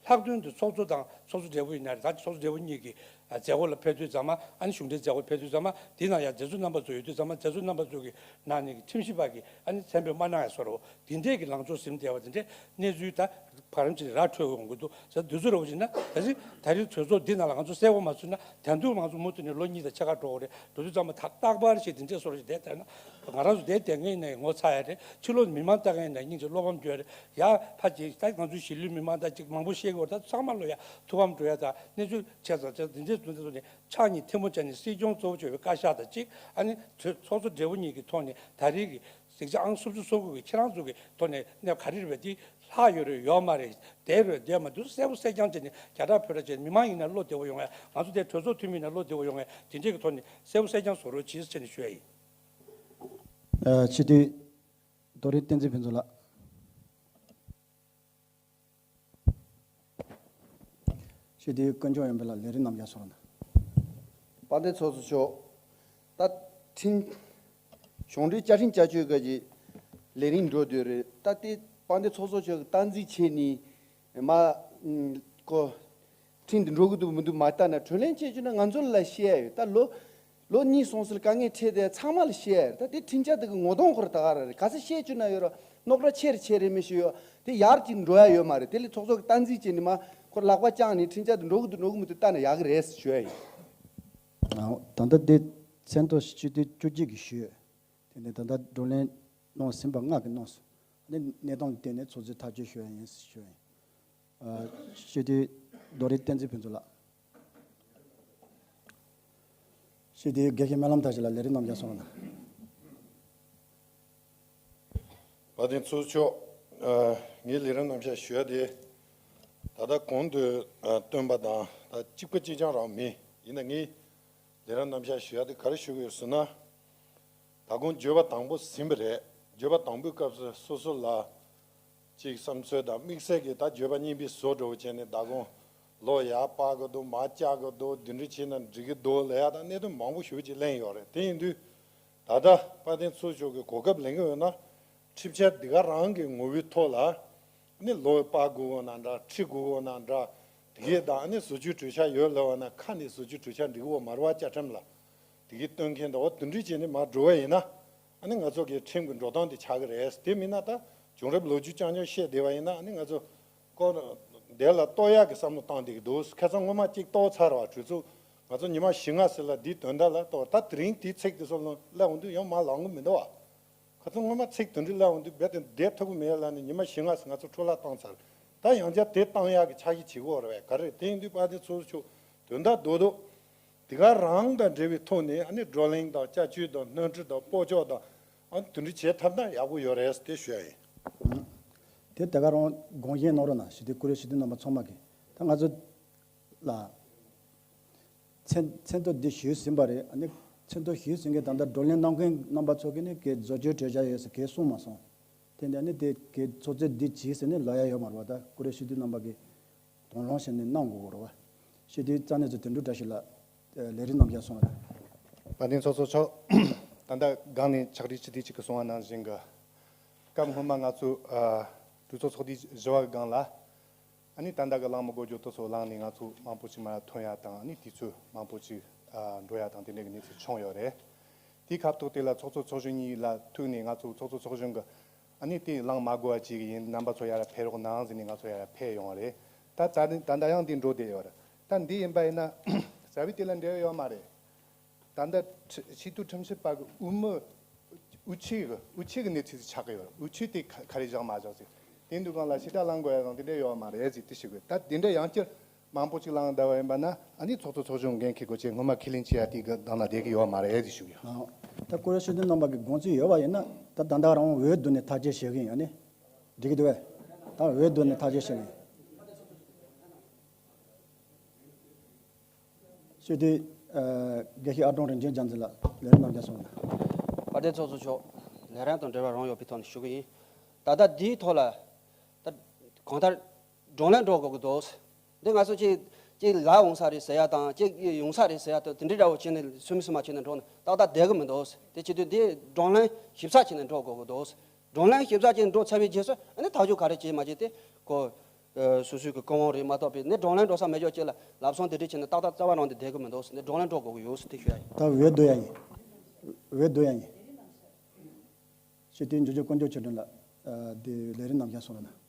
ལྷག་དོན་དུ་ཚོགས་གཙོ་དང་ཚོགས་གཙོ་སྦྲེལ་པོ་ཡིན་ན་རེད། ད་ཚོགས་གཙོ་སྦྲེལ་པོ་གཉིས་ཀྱི་མཛད་སྒོ་ལ་ཕེབས་དུས་ཙམ་པ། ཨ་ནི་གཞུང་འབྲེལ་མཛད་སྒོ་ཕེབས་དུས་ཙམ་པ། དེ་ནང་ཡང་མཛད་གཙོ་རྣམ་པ་ཚོ་ཡོད་དུས་ཙམ་པ། མཛད་གཙོ་རྣམ་པ་ཚོ་གི་ནང་ནས་ཁྲིམས་ཞིབ་པ་གིས་ཨ་ནི་མཚན་འབོད་མ་གནང་ཡ་བཟོ་འདྲ་བོ། དེ་འདྲས་ཀྱི་ལངས་ཕྱོགས་ཟིན་བསྡད་པ་དེ་འདྲས་གནས་ཚུལ་ད་བར་རམ་ཅིག་ར་འཕྲོད་ཡོང་གི་འདུག་ཟེར། དུས་ཚོད་ར་བ་ཞིག་ན། ད་ཅི་ད་རེས་གྲོས་ཚོགས་འདི་ནང་ལ་ང་ཚོ་གསལ་པོ་མ་བཟོས་ན། ད་དུང་ང་ཚོ་མུ་མཐུད་ནས་ལོ་གཉིས་དང་ཕྱེད་ཀ་འགྲོ་གི་རེད། འགྲོ་དུས་ཙམ་པ་ད་རྟག་པར་ཞིག་དེ་འདྲས་བཟོ་འདྲ་ཞིག་བསྡད་བསྡད་ན། ང་རང་ཚོ་བསྡད་བསྡད་མཁན་ཡིན་ན་ངོ་ཚ་ཡ་རེད། ཕྱི་ལོགས་མི་མང་ལྟ་མཁན་ཡིན་ན་སྙིང་རྗེ་བློ་ཕམ་སྐྱོ་ཡ་རེད། ཡ་ཕ་ཅིག་ད་ང་ཚོའི་གཞིས་ལུས་མི་མང་དང་ཅིག་མང་པོ་བཤད་ཀྱི་ཡོད་རེད། ད་ཚང་མ་ལོ་ཡ་ཐུགས་ཕམ་འགྲོ་ཡ་དང་། གནས་ཚུལ་བྱས་ཙང་དེ་འདྲས་དེ་འདྲས་བཟོས་ནས། ཕྱག་གཉིས་ཐལ་མོ་སྦྱར་ནས་སྲིད་སྐྱོང་གཙོ་བོ་བྱས་པའི་བཀའ་ཤག་དང་གཅིག་ཨ་ནི་ཚོགས་གཙོ་སྦྲེལ་པོ་གཉིས་ཀྱི་ཐོག་ནས་ད་རེས་ཀྱི་ཡིག་ཆ་ཨང་སུམ་ཅུ་སོ་དགུ་གི་ཁྱེད་རང་ཚོ་གི་ཐོག་ནས་གནས་བབ་ག་རེ་རེད་པས། དེ་ལྷག་ཡོད་རེད་ཡོད་མ་རེད། བསྡད་རེད་བསྡད་མ་འདུག་གསལ་པོ་གསལ་རྐྱང་བྱས་ནས་རྒྱ་གྲགས་ཕོ་བྲང་བྱས་ནས། མི་མང་ཡིན་ན་བློ་བདེ་བོ་ཡོང་ཡ། ང་ཚོ་དེ་གྲོས་ཚོགས་འཐུས་མི་ཡིན་ན་བློ་བདེ་བོ་ཡོང་ཡ། དེ་འདྲས་ཀྱི་ཐོག་ནས་གསལ་པོ་གསལ་རྐྱང་བཟོ་རོགས་གྱིས་ཟེར་ནས་ཞུ་ཡ་ཡིན། ཨ། སྤྱི་འཐུས་རྡོ་རིང་བསྟན་འཛིན་ཕུན་ཚོགས་ལགས། སྤྱི་འཐུས་དཀོན་མཆོག་ཡོན་ཕུན་ལགས། ལས་རིམ་རྣམ་གཞག་སོང་ན། དཔལ་ལྡན་ཚོགས་གཙོ་མཆོག་ད་ཁྲིམས། གཞུང་འབྲེལ་བཅའ་ཁྲིམས་བསྐྱར་བཅོས་སྐབས་ཀྱི་ལས་རིམ་འགྲོ་སྡོད་རེད། ད་ལྟའི་དཔལ་ལྡན་ཚོགས་གཙོ་མཆོག་གིས་སྟངས་འཛིན་བྱས་ནས་མ། ཨུམ། ཁོ་ཁྲིམས་འདི་འགྲོ་གི་འདུག་མི་འདུག་མ་ལྟ་ན། གྲོས་གླེང་བྱེད་བཅུག་ན་ང་ཚོ་ལ་བཤད་ཡ་ཡོད། ད་ལོ་ལོ་གཉིས་སོང་ཟེར། དཀའ་ངལ་འཕྲད་དེ་ཚང་མ་ལ་བཤད་ཡ་རེད། ད་དེ་ཁྲིམས་འཆར་དེ་གི་ངོ་གདོང་ཁོ་ར་ད་ག་རང་རེད། ག་ས་བཤད་བཅུག་ན་ཡོད་ར། རྙོག་དྲ་ཆེ་རུ་ཆེ་རེ་མི་ཤེས་ཡོད། དེ་ཡར་ཅིག་འགྲོ་ཡ་ཡོད་མ་རེད། དེ་ལས་ཚོགས་གཙོ་གི་སྟངས་འཛིན་བྱས་ནས་མ་ཁོ་ལག་པ་བརྐྱངས་ནས་ཁྲིམས་འཆར་དེ་འགྲོ་གི་འདུག་འགྲོ་གི་མི་འདུག་ལྟ་ན་ཡག་གི་རེད་ཞུ་ཡ་ཡིན། ཨ། ད་ལྟ་དེ་མཚན་ཐོ་སྤྱི་འཐུས་བཅུ་གཅིག་གིས་ཞུས། དེ་ནས་ད་ལྟ་བགྲོ་གླེང་གནང་ཟིན་པ་ལྔ་གིས་གནང་སོང་། ཨ་ནི་གནས་སྟངས་ལ་བལྟས་ནས་ཚོགས་གཙོས་ཐག་གཅོད་ཞུ་ཡ་ཡིན་ཞུ་ཡ་ཡིན། ཨ། སྤྱི་འཐུས་རྡོ་རིང་བསྟན་འཛིན་ཕུན་ཚོགས་ལགས། སྤྱི་འཐུས་དགེ་བཤེས་སྨོན་ལམ་མཐར་ཕྱིན་ལགས། ལས་རིམ་རྣམ་གཞག་སོང་ན། དཔལ་ལྡན་ཚོགས་གཙོ་མཆོག་ཨ། ངའི་ལས་རིམ་རྣམ་གཞག་ཞུ་ཡ་དེ། ད་ལྟ་གོང་དུ་ཨ། བཏོན་པ་དང་ད་གཅིག་པ་གཅིག་རྐྱང་རང་མིན། ཡིན་ན་ངས་ལས་རིམ་རྣམ་གཞག་ཞུ་ཡ་དེ་ག་རེ་ཞུ་གི་ཡོད་ཟེར་ན། ད་གོང་བརྗོད་པ་དང་པོ་ཟིན་པ་རེད། བརྗོད་པ་དང་པོའི་སྐབས་སུ་སོ་སོ་ལ་ཅིག་བསམ་ཚུལ་དང་དམིགས་བསལ་གྱི་ད་བརྗོད་པ་གཉིས་པའི་བཟོ་འདྲ་བོ་བྱས་ནས། ད་གོང་ལོ་ཡར་སྤར་དགོས་འདུག་མར་བཅག་དགོས་འདུག་འདི་འདྲ་བྱས་ན་འགྲིག་གི་འདུག་ལབ་ཡ་དང་གནད་དོན་མང་པོ་ཞེ་པོ་ཅིག་གླེང་ཡོད་རེད། དེ་ཡིན་དུས་ད་ལྟ་དཔལ་ལྡན་ཚོགས་གཙོ་མཆོག་གིས་གོ་སྐབས་ལེན་གྱི་ཡོད་ན། ཁྲིམས་འཆར་འདི་ག་རང་གི་ངོ་བོའི་ཐོག་ལ་ནི་ལོ་སྤར་དགོས་ཡོད་ན་འདྲ། ཁྲི་དགོས་ཡོད་ན་འདྲ། དེ་གའི་དང་ནི་བཟོ་བཅོས་གྲོས་འཆར་ཡོད་ལབ་པ་ན། ཁ་ནས་བཟོ་བཅོས་གྲོས་འཆར་འགྲིག་གི་ཡོད་མ་རེད་པ། བཅའ་ཁྲིམས་ལ་དེ་གའི་སྟོན་མཁན་དང་། འོ་དེ་འདྲ་བྱས་ནས་མར་འགྲོ་བ་ཡིན་ན། ཨ་ནི་ང་ཚོ་གི་ཁྲིམས་ཀྱི་འགྲོ་སྟངས་དེ་ཆགས་ཀྱི་རེད། དེ་མིན་ན་ད་བྱུང་རབས་ལོ་རྒྱུས་རྐྱང་རྐྱང་བཤད་བསྡད་པ་ཡིན་ན། ཨ་ནི་ང་ཚོ་སྐོར་དེ་ལ་གཏོར་ཡག་གི་བསམ་བློ་བཏང་བསྡད་ཀྱི་འདུག་ཁ་སང་སྔོན་མ་གཅིག་གཏོར་ཚར་བ། གྲོས་ཚོགས་ང་ཚོ་ཉི་མ་བཞི་ལྔ་ཙམ་ལ་འདིའི་དོན་དག་ལ་གཏོར། ད་དེ་རིང་དེའི་ཚིག་དེ་ཚོ་སླེབས་འོང་དུས་ཡང་མར་ལངས་གི་མི་འདུག་བ། ཁ་སང་སྔོན་མ་ཚིག་དེ་འདྲ་སླེབས་འོང་དུས་རྦད་དེ་བསྡད་ཐུབ་ཀྱི་མེད་ལབ་ནས་ཉི་མ་བཞི་ལྔ་ཙམ་ང་ཚོ་འཕྲོ་བརླག་བཏང་ཚར། ད་ཡང་བསྐྱར་དེ་བཏང་ཡག་གི་འཆར་གཞི་བྱེད་ཀྱི་ཡོད་རེད་པས། ག་རེ་རེད། དེ་ཡིན་དུས་དཔལ་ལྡན་ཚོགས་གཙོ་མཆོག་དོན་དག་རྡོག་རྡོག་དེ་ག་རང་དང་འབྲེལ་བའི་ཐོག་ནས། ཨ་ནི་བགྲོ་གླེང་དང་བཅའ་བཅོས་དང་སྣོན་འཕྲི་དང་སྤོ་སྐྱོག་དང་། ཨ་ནི་དེ་འདྲ་བྱེད་ཐུབ་ན་ཡག་པོ་ཡོད་རེད་དེ་ཞུ་ཡ་ཡིན། དེ་ད་ག་རང་དགོངས་བཞེས་གནང་རོགས་གནང་། སྤྱི་འཐུས་སྐུ་མགྲོན་སྤྱི་འཐུས་རྣམ་པ་ཚང་མ་གིས། ད་ང་ཚོ་ལ་མཚན་མཚན་ཐོ་འདི་ཞུས་ཟིན་པ་རེད། ཨ་ནི་མཚན་ཐོ་ཞུས་ཟིན་མཁན། ད་ལྟ་བགྲོ་གླེང་གནང་མཁན་རྣམ་པ་ཚོ་གིས་ནི་གའི་བཟོ་བཅོས་གྲོས་འཆར་ཡོད་ཟེར་གའི་གསུངས་མ་སོང་། དེ་འདྲ་ནི་དེ་གའི་ཚོགས་གཙོས་འདི་གྱིས་ཟེར་ནས་ལབ་ཡ་ཡོད་མ་རེད་པ། ད་སྐུ་མགྲོན་སྤྱི་འཐུས་རྣམ་པ་གིས་དང་བླངས་བྱས་ནས་གནང་དགོས་རེད་པ། སྤྱི་འཐུས་རྩ་གནད་ཚོ་དོན་གྲུབ་བཀྲ་ཤིས་ལགས། ལས་རིམ་རྣམ་གཞག་སོང་རེད། དཔལ་ལྡན་ཚོགས་གཙོ་མཆོག་ད་ལྟ་སྒང་ནས་ཕྱག་སྦྲེལ་སྤྱི་འཐུས་གཅིག་གིས་གསུངས་པ་ནང་བཞིན་གྱི། སྐབས་སྔོན་མ་ང་ཚོ་ཨ་གྲོས་ཚོགས་ཚོགས་དུས་བཞི་པ་གི་སྒང་ལ། ཨ་ནི་ད་ལྟ་གི་གླེང་མོལ་འགོ་བརྗོད་དེ་ཚོ་བླངས་ནས་ང་ཚོ་མང་པོ་ཞིག་མར་ཐོན་ཡ་དང་། ཨ་ནི་དུས་ཚོད་མང་པོ་ཞིག་ཨ་འགྲོ་ཡ་དང་དེ་འདྲའི་གི་གནས་ཚུལ་བྱུང་ཡོད་རེད། དེའི་ཁ་ཐོག་དེ་ལ་ཚོགས་གཙོ་ཚོགས་གཞོན་གཉིས་ལ་ཐུག་ནས་ང་ཚོ་ཚོགས་གཙོ་ཚོགས་གཞོན་གྱིས་ཨ་ནི་དེ་གླེང་མ་དགོས་པ་བྱེད་གི་ཡིན། རྣམ་པ་ཚོ་ཡར་ཕེབས་རོགས་གནང་ཟེར་ནས་ང་ཚོ་ཡར་ཕེབས་ཡོང་བ་རེད། ད་ད་ད་ལྟ་ཡང་དེ་འགྲོ་བསྡད་ཡོད་རེད། ད་འདི་ཡིན་པ་ཡིན་ན་རྩ་བའི་དེ་ལ་འབྲེལ་བ་ཡོད་མ་རེད། ད་ལྟ་ཁྲི་ཆེས་མཐོའི་ཁྲིམས་ཞིབ་པ་གི་དབུ་མའི་ དབུལ་ཆད་ཀྱི་དབུལ་ཆད་ཀྱི་གནས་ཚུལ་ཆགས་ཀྱི་ཡོད་རེད། དབུལ་ཆད་དེ་ག་ག་རེ་བཞག་མ་བཞག་ཟེར། དེ་འདུག་གང་ལ་ཕྱི་དྲགས་ལངས་དགོས་ཡ་དང་དེ་འདྲ་ཡོད་མ་རེད་ཟེར་དེ་ཞུ་དགོས། ད་དེ་འདྲ་ཡང་བསྐྱར་མང་པོ་ཅིག་ལངས་བསྡད་པ་ཡིན་པ་ན་ཨ་ནི་ཚོགས་གཙོ་ཚོགས་གཞོན་འགན་འཁྱེར་དགོས་ཆེད་སྔོན་མ་ཁས་ལེན་བྱེད་ཡ་དེ་གི་གདང་ལ་བསྡད་ཀྱི་ཡོད་མ་རེད་ཟེར་ཞུ་གི་ཡོད། ད་སྐུ་ཞབས་ཤེས་ལྡན་རྣམ་པ་གི་དགོངས་ཚུལ་ཡོད་པ་ཡིན་ན་ད་ད་ལྟ་རང་འོས་བསྡུ་ནས་ཐག་གཅོད་བྱེད་གི་ཡིན། ཨ་ནི་འགྲིག་གི་འདུག་གས། ད་འོས་བསྡུ་ནས་ཐག་གཅོད་བྱེད་གི་ཡིན། སྤྱི་འཐུས། ཨ། དགེ་བཤེས་ཨ་ཀྲོང་རིན་ཆེན་རྒྱལ་མཚན་ལགས་ལས་རིམ་རྣམས་ཀྱང་གསུངས་གནང་། དཔལ་ལྡན་ཚོགས་གཙོ་མཆོག་ལས་རིམ་དང་འབྲེལ་བའི་རང་ཡོད་པའི་ཐོག་ནས་ཞུ་གི་ཡིན། ད་ལྟ་འདིའི་ཐོག་ལ། ད། གང་ལྟར། བགྲོ་གླེང་འགྲོ་དགོས་ཀྱི་འདུག་འདི་ང་ཚོ་གཅིག་གཅིག་ལ་འོང་ས་རེད་ཟེར་ཡ་དང་གཅིག་ཡོང་ས་རེད་ཟེར་ཡ་དང་དེ་འདྲའི་འདྲ་བོ་བྱས་ནས་སུ་མི་སུ་མ་བྱས་ནས་འགྲོ་ན་ཏག་ཏག་བསྡད་ཀྱི་མི་འདུག་དེ་བྱེད་དུས་འདི་བགྲོ་གླེང་ཞིབ་ཚགས་བྱས་ནས་འགྲོ་དགོས་ཀྱི་འདུག་བགྲོ་གླེང་ཞིབ་ཚགས་བྱས་ནས་འགྲོ་ཚར་བའི་རྗེས་སུ་ཨ་ནི་ཐག་གཅོད་ག་རེ་བྱེད་མ་བྱེད་དེ་ཁོ། ཨ། སོ་སོའི་གི་ཀུན་སློང་རེད་མ་གཏོགས་པའི་ནི་བགྲོ་གླེང་འགྲོ་ས་མེད་ཅོག་ཅིག་ལ་ལབ་སོང་དེ་འདྲ་བྱས་ནས་ཏག་ཏག་རྩ་བ་རང་དེ་བསྡད་ཀྱི་མི་འདུག་ནི་བགྲོ་གླེང་འགྲོ་དགོས་ཀྱི་ཡོད་ཟེར་དེ་ཞུ་ཡ་ཡིན། ད་འོས་བསྡུ་ཡ་ཡིན། འོས་བསྡུ་ཡ་ཡིན། སྤྱི་འཐུས་འབྱོར་ལྕོག་དཀོན་མཆོག་ཆོས་སྒྲོན་ལགས། ཨ། དེ་ལས་རིམ་རྣམས་ཀྱང་གསུང་རོགས་གནང་།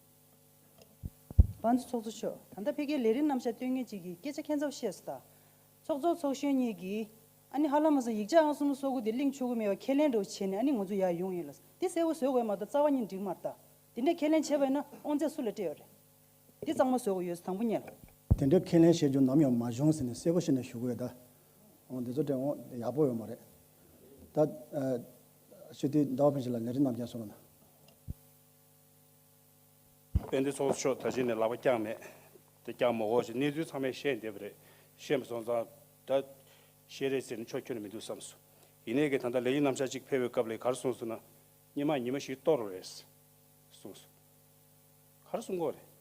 དཔལ་ལྡན་ཚོགས་གཙོ་མཆོག་ད་ལྟ་ཕ་གིའི་ལས་རིམ་རྣམ་གཞག་སྟོན་མཁན་གཅིག་གིས་སྐད་ཆ་ཁྱད་མཚར་བཤད་སོང་ད། ཚོགས་གཙོ་ཚོགས་གཞོན་གཉིས་ཀྱིས་ཨ་ནི་ཧ་ལམ་མ་སོང་ཡིག་ཆ་ཨང་གསུམ་སོ་དགུ་དེ་གླེང་ཆོག་གི་མེད་པ་ཁས་ལེན་འདྲ་བོ་བྱས་ནས་ཨ་ནི་ང་ཚོ་ཡར་ཡོང་ཡིན་ལ། དེ་གསལ་པོ་བཟོ་དགོས་མ་གཏོགས་རྩ་བ་ཉིད་འགྲིག་མ་རེད་ད། དེ་འདྲ་ཁས་ལེན་བྱས་པ་ཡིན་ན་དབང་ཚད་སུ་ལ་སྤྲད་ཡོད་རེད། དེ་གཙང་མ་བཟོ་དགོས་ཡོད་དང་པོ་ཉིད་ལ། དེ་འདྲའི་ཁས་ལེན་བྱེད་རྒྱུ་ནམ་ཡང་མ་བྱུང་ཟེར་ནས་གསལ་པོ་བྱས་ནས་ཞུ་དགོས་ད། འོ་འདི་ཚོ་དྲན་འོང་ཡག་པོ་ཡོད་མ་རེད། ད། ཨ། སྤྱི་འཐུས་ཟླ་བ་ཕུན་ཚོགས་ལགས་ལས་རིམ་རྣམས་ཀྱང་གསུང་རོགས་གནང་། དཔལ་ལྡན་ཚོགས་གཙོ་མཆོག་ད་གཞི་ནས་ལག་པ་བརྐྱངས་མེད། དེ་བརྐྱངས་མ་དགོས་ཞེས་གནས་ཚུལ་ཚང་མས་བཤད་བསྡད་པ་རེད། བཤད་མ་སོང་ཙང་ད་བཤད་རེད་ཟེར་ནས་ཆོག་ཁྱོན་ནས་མི་འདུག་བསམ་སོང་། ཡིན་ནའི་གི་ད་ལྟ་ལས་ཡུན་རྣམ་གཞག་ཅིག་ཕེབས་པའི་སྐབས་ལ་ག་རེ་གསུངས་སོང་ན། སྔོན་མ་ཉི་མ་བཞི་གཏོར་རེད་གསུངས་སོང་། ག་རེ་གསུང་གི་ཡོད་རེད།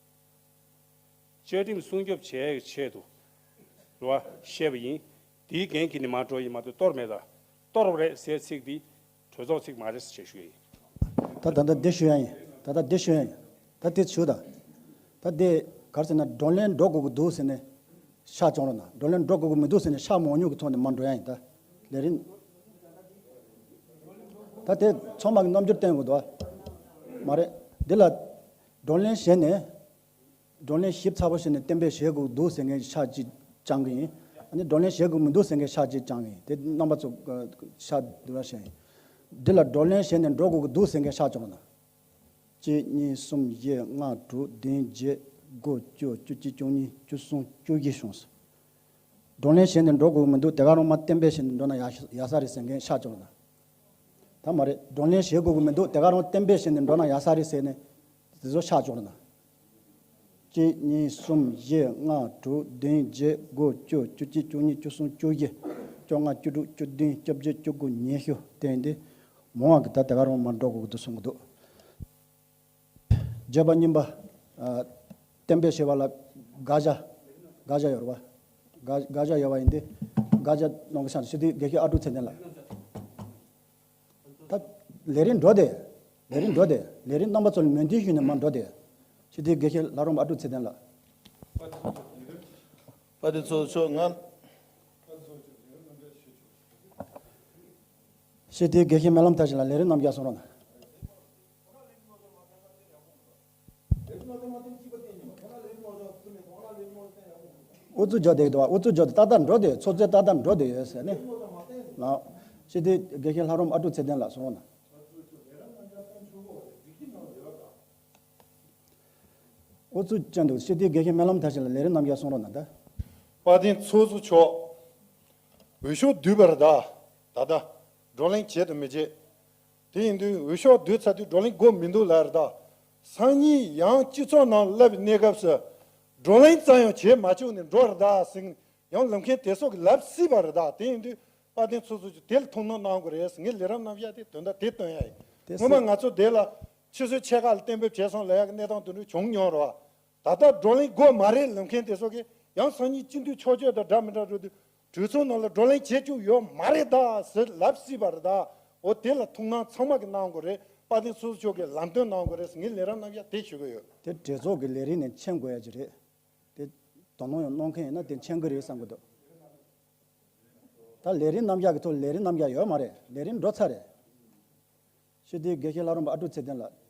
བཅའ་ཁྲིམས་སྲུང་སྐྱོབ་བྱེད་ཡག་གི་ཆེད་དུ་རེད་བ་བཤད་པ་ཡིན། དེའི་འགན་འཁྱེར་ནས་མར་འགྲོ་ཡིན་མ་གཏོགས་གཏོར་མེད་ད། གཏོར་བ་རེད་ཟེར་ཚིག་འདི་གྲོས་ཚོགས་ཚིག་མ་རེད་ཟེར་ཞུ་ཡ་ཡིན། ད་ད་ལྟ་འདི་ཞུ་ཡ་ཡིན། ད་ལྟ་འདི་ཞུ་ཡ་ཡིན། ད་འདི་ཞུ་ད། ད་འདི་ག་རེ་ཟེར་ན་བགྲོ་གླེང་འགྲོ་དགོས་ཀྱི་འདུག་ཟེར་ནས་ཤག་བཅོང་རོགས་གནང་། བགྲོ་གླེང་འགྲོ་དགོས་ཀྱི་མི་འདུག་ཟེར་ནས་ཤག་མང་ཉུང་གི་ཐོག་ནས་མར་འགྲོ་ཡ་ཡིན་ད། ལས་རིམ། ད་དེ་ཚང་མ་གི་རྣམ་འགྱུར་བསྟན་དགོས་འདུག་ཨ། མ་རེད། འདི་ལ་བགྲོ་གླེང་བྱས་ནས། བགྲོ་གླེང་ཞིབ་ཚགས་པོ་བྱས་ནས་གཏན་འབེབས་བྱེད་དགོས་འདུག་ཟེར་མཁན་ཤག་གཅིག་བཅང་གི་ཡིན། ཨ་ནི་བགྲོ་གླེང་བྱེད་དགོས་མི་འདུག་ཟེར་མཁན་ཤག་གཅིག་བཅང་གི་ཡིན། དེ་རྣམ་པ་ཚོ་ཤག་བསྡུ་ར་བྱས་ཡིན། འདི་ལ་བགྲོ་གླེང་བྱས་ནས་འགྲོ་དགོས་ཀྱི་འདུག་ཟེར་མཁན་ཤག་བཅོ་ན། གཅིག་གཉིས་གསུམ་བཞི་ལྔ་དྲུག་བདུན་བརྒྱད་དགུ་བཅུ་བཅུ་གཅིག་བཅུ་གཉིས་བཅུ་གསུམ་བཅུ་བཞི་བྱུང་སོང་། བགྲོ་གླེང་བྱས་ནས་འགྲོ་དགོས་ཀྱི་མི་འདུག་དེ་ག་རང་མར་གཏན་འབེབས་བྱས་ནས་འགྲོ་ན་ཡག་ཡག་ས་རེད་ཟེར་མཁན་ཤག་བཅོ་ན། ད་མ་རེད། བགྲོ་གླེང་བྱེད་དགོས་ཀྱི་མི་འདུག་དེ་ག་རང་གཏན་འབེབས་བྱས་ནས་འགྲོ་ན་ཡག་ས་རེད་ཟེར་ནས་དེ་ཚོ་ཤག་བཅོ་ན། གཅིག་གཉིས་གསུམ་བཞི་ལྔ་དྲུག་བདུན་བརྒྱད་དགུ་བཅུ་བཅུ་གཅིག་བཅུ་གཉིས་བཅུ་གསུམ་བཅུ་བཞི་བཅོ་ལྔ་བཅུ་དྲུག་བཅུ་བདུན་བཅོ་བརྒྱད་བཅུ་དགུ་ཉི་ཤུ་བསྟན་ཏེ། མང་བ་གི་ད་དེ་ག་རང་མར་འགྲོ་དགོས་ཀྱི་འདུག་གསུང་གི་འདུག་བརྗོད་པ་གཉིས་པ། ཨ། གཏན་འབེབས་བྱས་པ་ལ་དགག་བྱ། དགག་བྱ་ཡོད་རེད་པ། དགག་དགག་བྱ་ཡོད་པ་ཡིན་ཏེ། དགག་བྱ་གནང་གི་ཤག་སྤྱི་འཐུས་དགེ་བཤེས་ཨ་ཀྲུག་ཚེ་བརྟན་ལགས། ད་ལས་རིམ་འགྲོ་དེ། ལས་རིམ་འགྲོ་དེ། ལས་རིམ་རྣམ་པ་ཚོ་ལ་མོས་མཐུན་ཞུས་ནས་མར་འགྲོ་དེ། སྤྱི་འཐུས་དགེ་བཤེས་ལྷ་རམས་པ་ཨ་ཀྲུག་ཚེ་བརྟན་ལགས། དཔལ་ལྡན་ཚོགས་གཙོ་མཆོག་ང་། སྤྱི་འཐུས་དགེ་བཤེས་སྨོན་ལམ་མཐར་ཕྱིན་ལགས་ལས་རིམ་རྣམས་ཀྱང་གསུང་རོགས་གནང་། ཨུ་ཚུགས་རྒྱག་བསྡད་འདུག་ཨུ་ཚུགས་རྒྱག་བསྡད་ཏག་ཏག་འགྲོ་བསྡད་ཡོད། ཚོགས་གཙོས་ཏག་ཏག་འགྲོ་བསྡད་ཡོད་ཟེར་ནས། ལགས། སྤྱི་འཐུས་དགེ་བཤེས་ལྷ་རམས་ཨ་ཀྲུག་ཚེ་བརྟན་ལགས་གསུང་རོགས་གནང་། ཨུ་ཚུགས་ཅན་འདུག་སྤྱི་འཐུས་དགེ་བཤེས་སྨོན་ལམ་མཐར་ཕྱིན་ལགས་ལས་རིམ་རྣམས་ཀྱང་གསུང་རོགས་གནང་ད། དཔལ་ལྡན་ཚོགས་གཙོ་མཆོག་འོས་ཤོག་བསྡུས་པ་རེད་ད། ད་ལྟ་བགྲོ་གླེང་བྱེད་དང་མི་བྱེད། དེ་ཡིན་དུས་འོས་ཤོག་བསྡུས་ཚར་དུས་བགྲོ་གླེང་དགོས་མི་འདུག་ལབ་རེད་ད། སང་ཉིན་ཡང་སྤྱི་ཚོགས་ནང་སླེབས་པའི་གནས་སྐབས་སུ་བགྲོ་གླེང་ཙམ་ཡང་བྱེད་མ་བཅུག་ནས་འགྲོ་རེད་ད་ཟེར། ཡང་ལབ་མཁན་དེ་ཚོ་གིས་ལབ་སྲིད་པ་རེད་ད། དེ་ཡིན་དུས་དཔལ་ལྡན་ཚོགས་གཙོ་མཆོག་དེ་ལ་ཐུགས་སྣང་གནང་དགོས་རེད་ཟེར། ངས་ལས་རིམ་རྣམས་བཞག་དེ་དོན་དག་དེ་སྟོན་ཡ་ཡིན། དེ་སྔོན་མ་ང་ཚོ་དེ་ལ་ཕྱི་སྲོལ་ཆེ་ཁག་ལ་གཏན་འབེབས་བྱས་སོང་ལབ་ཡ་གི་གནས་སྟངས་དེ་འདྲ་བྱུང་མྱོང་རེད་བ། ད་ལྟ་བགྲོ་གླེང་དགོས་མ་རེད་ལབ་མཁན་དེ་ཚོ་གིས་ཡང་སང་ཉིན་སྤྱི་འཐུས་ཕྱོགས་བསྐྱོད་དང་འདྲ་མི་འདྲ་འགྲོ་དུས་གྲོས་ཚོགས་ནང་ལ་བགྲོ་གླེང་བྱེད་བཅུག་ཡོད་མ་རེད་ད་ཟེར་ལབ་སྲིད་པ་རེད་ད། འོ་དེ་ལ་ཐུགས་སྣང་ཚང་མ་གིས་གནང་དགོས་རེད། དཔལ་ལྡན་ཚོགས་གཙོ་མཆོག་གིས་ལམ་སྟོན་གནང་དགོས་རེད་ཟེར་ངས་ལས་རིམ་རྣམས་བཞག་དེ་ཞུ་གི་ཡོད། དེ་གྲོས་ཚོགས་ཀྱི་ལས་རིམ་ནས་མཁྱེན་དགོས་ཡ་ཅིག་རེད། དེ་དོ་སྣང་ཡང་གནང་མཁན་ཡིན་ན་དེ་མཁྱེན་གི་རེད་བསམ་གི་འདུག་ད་ལས་རིམ་རྣམས་བཞག་གི་ཐོག་ལས་རིམ་རྣམས་བཞག་ཡོད་མ་རེད། ལས་རིམ་འགྲོ་ཚར་རེད། སྤྱི་འཐུས་དགེ་བཤེས་ལྷ་རམས་པ་ཨ་ཀྲུག་ཚེ་བརྟན་ལགས།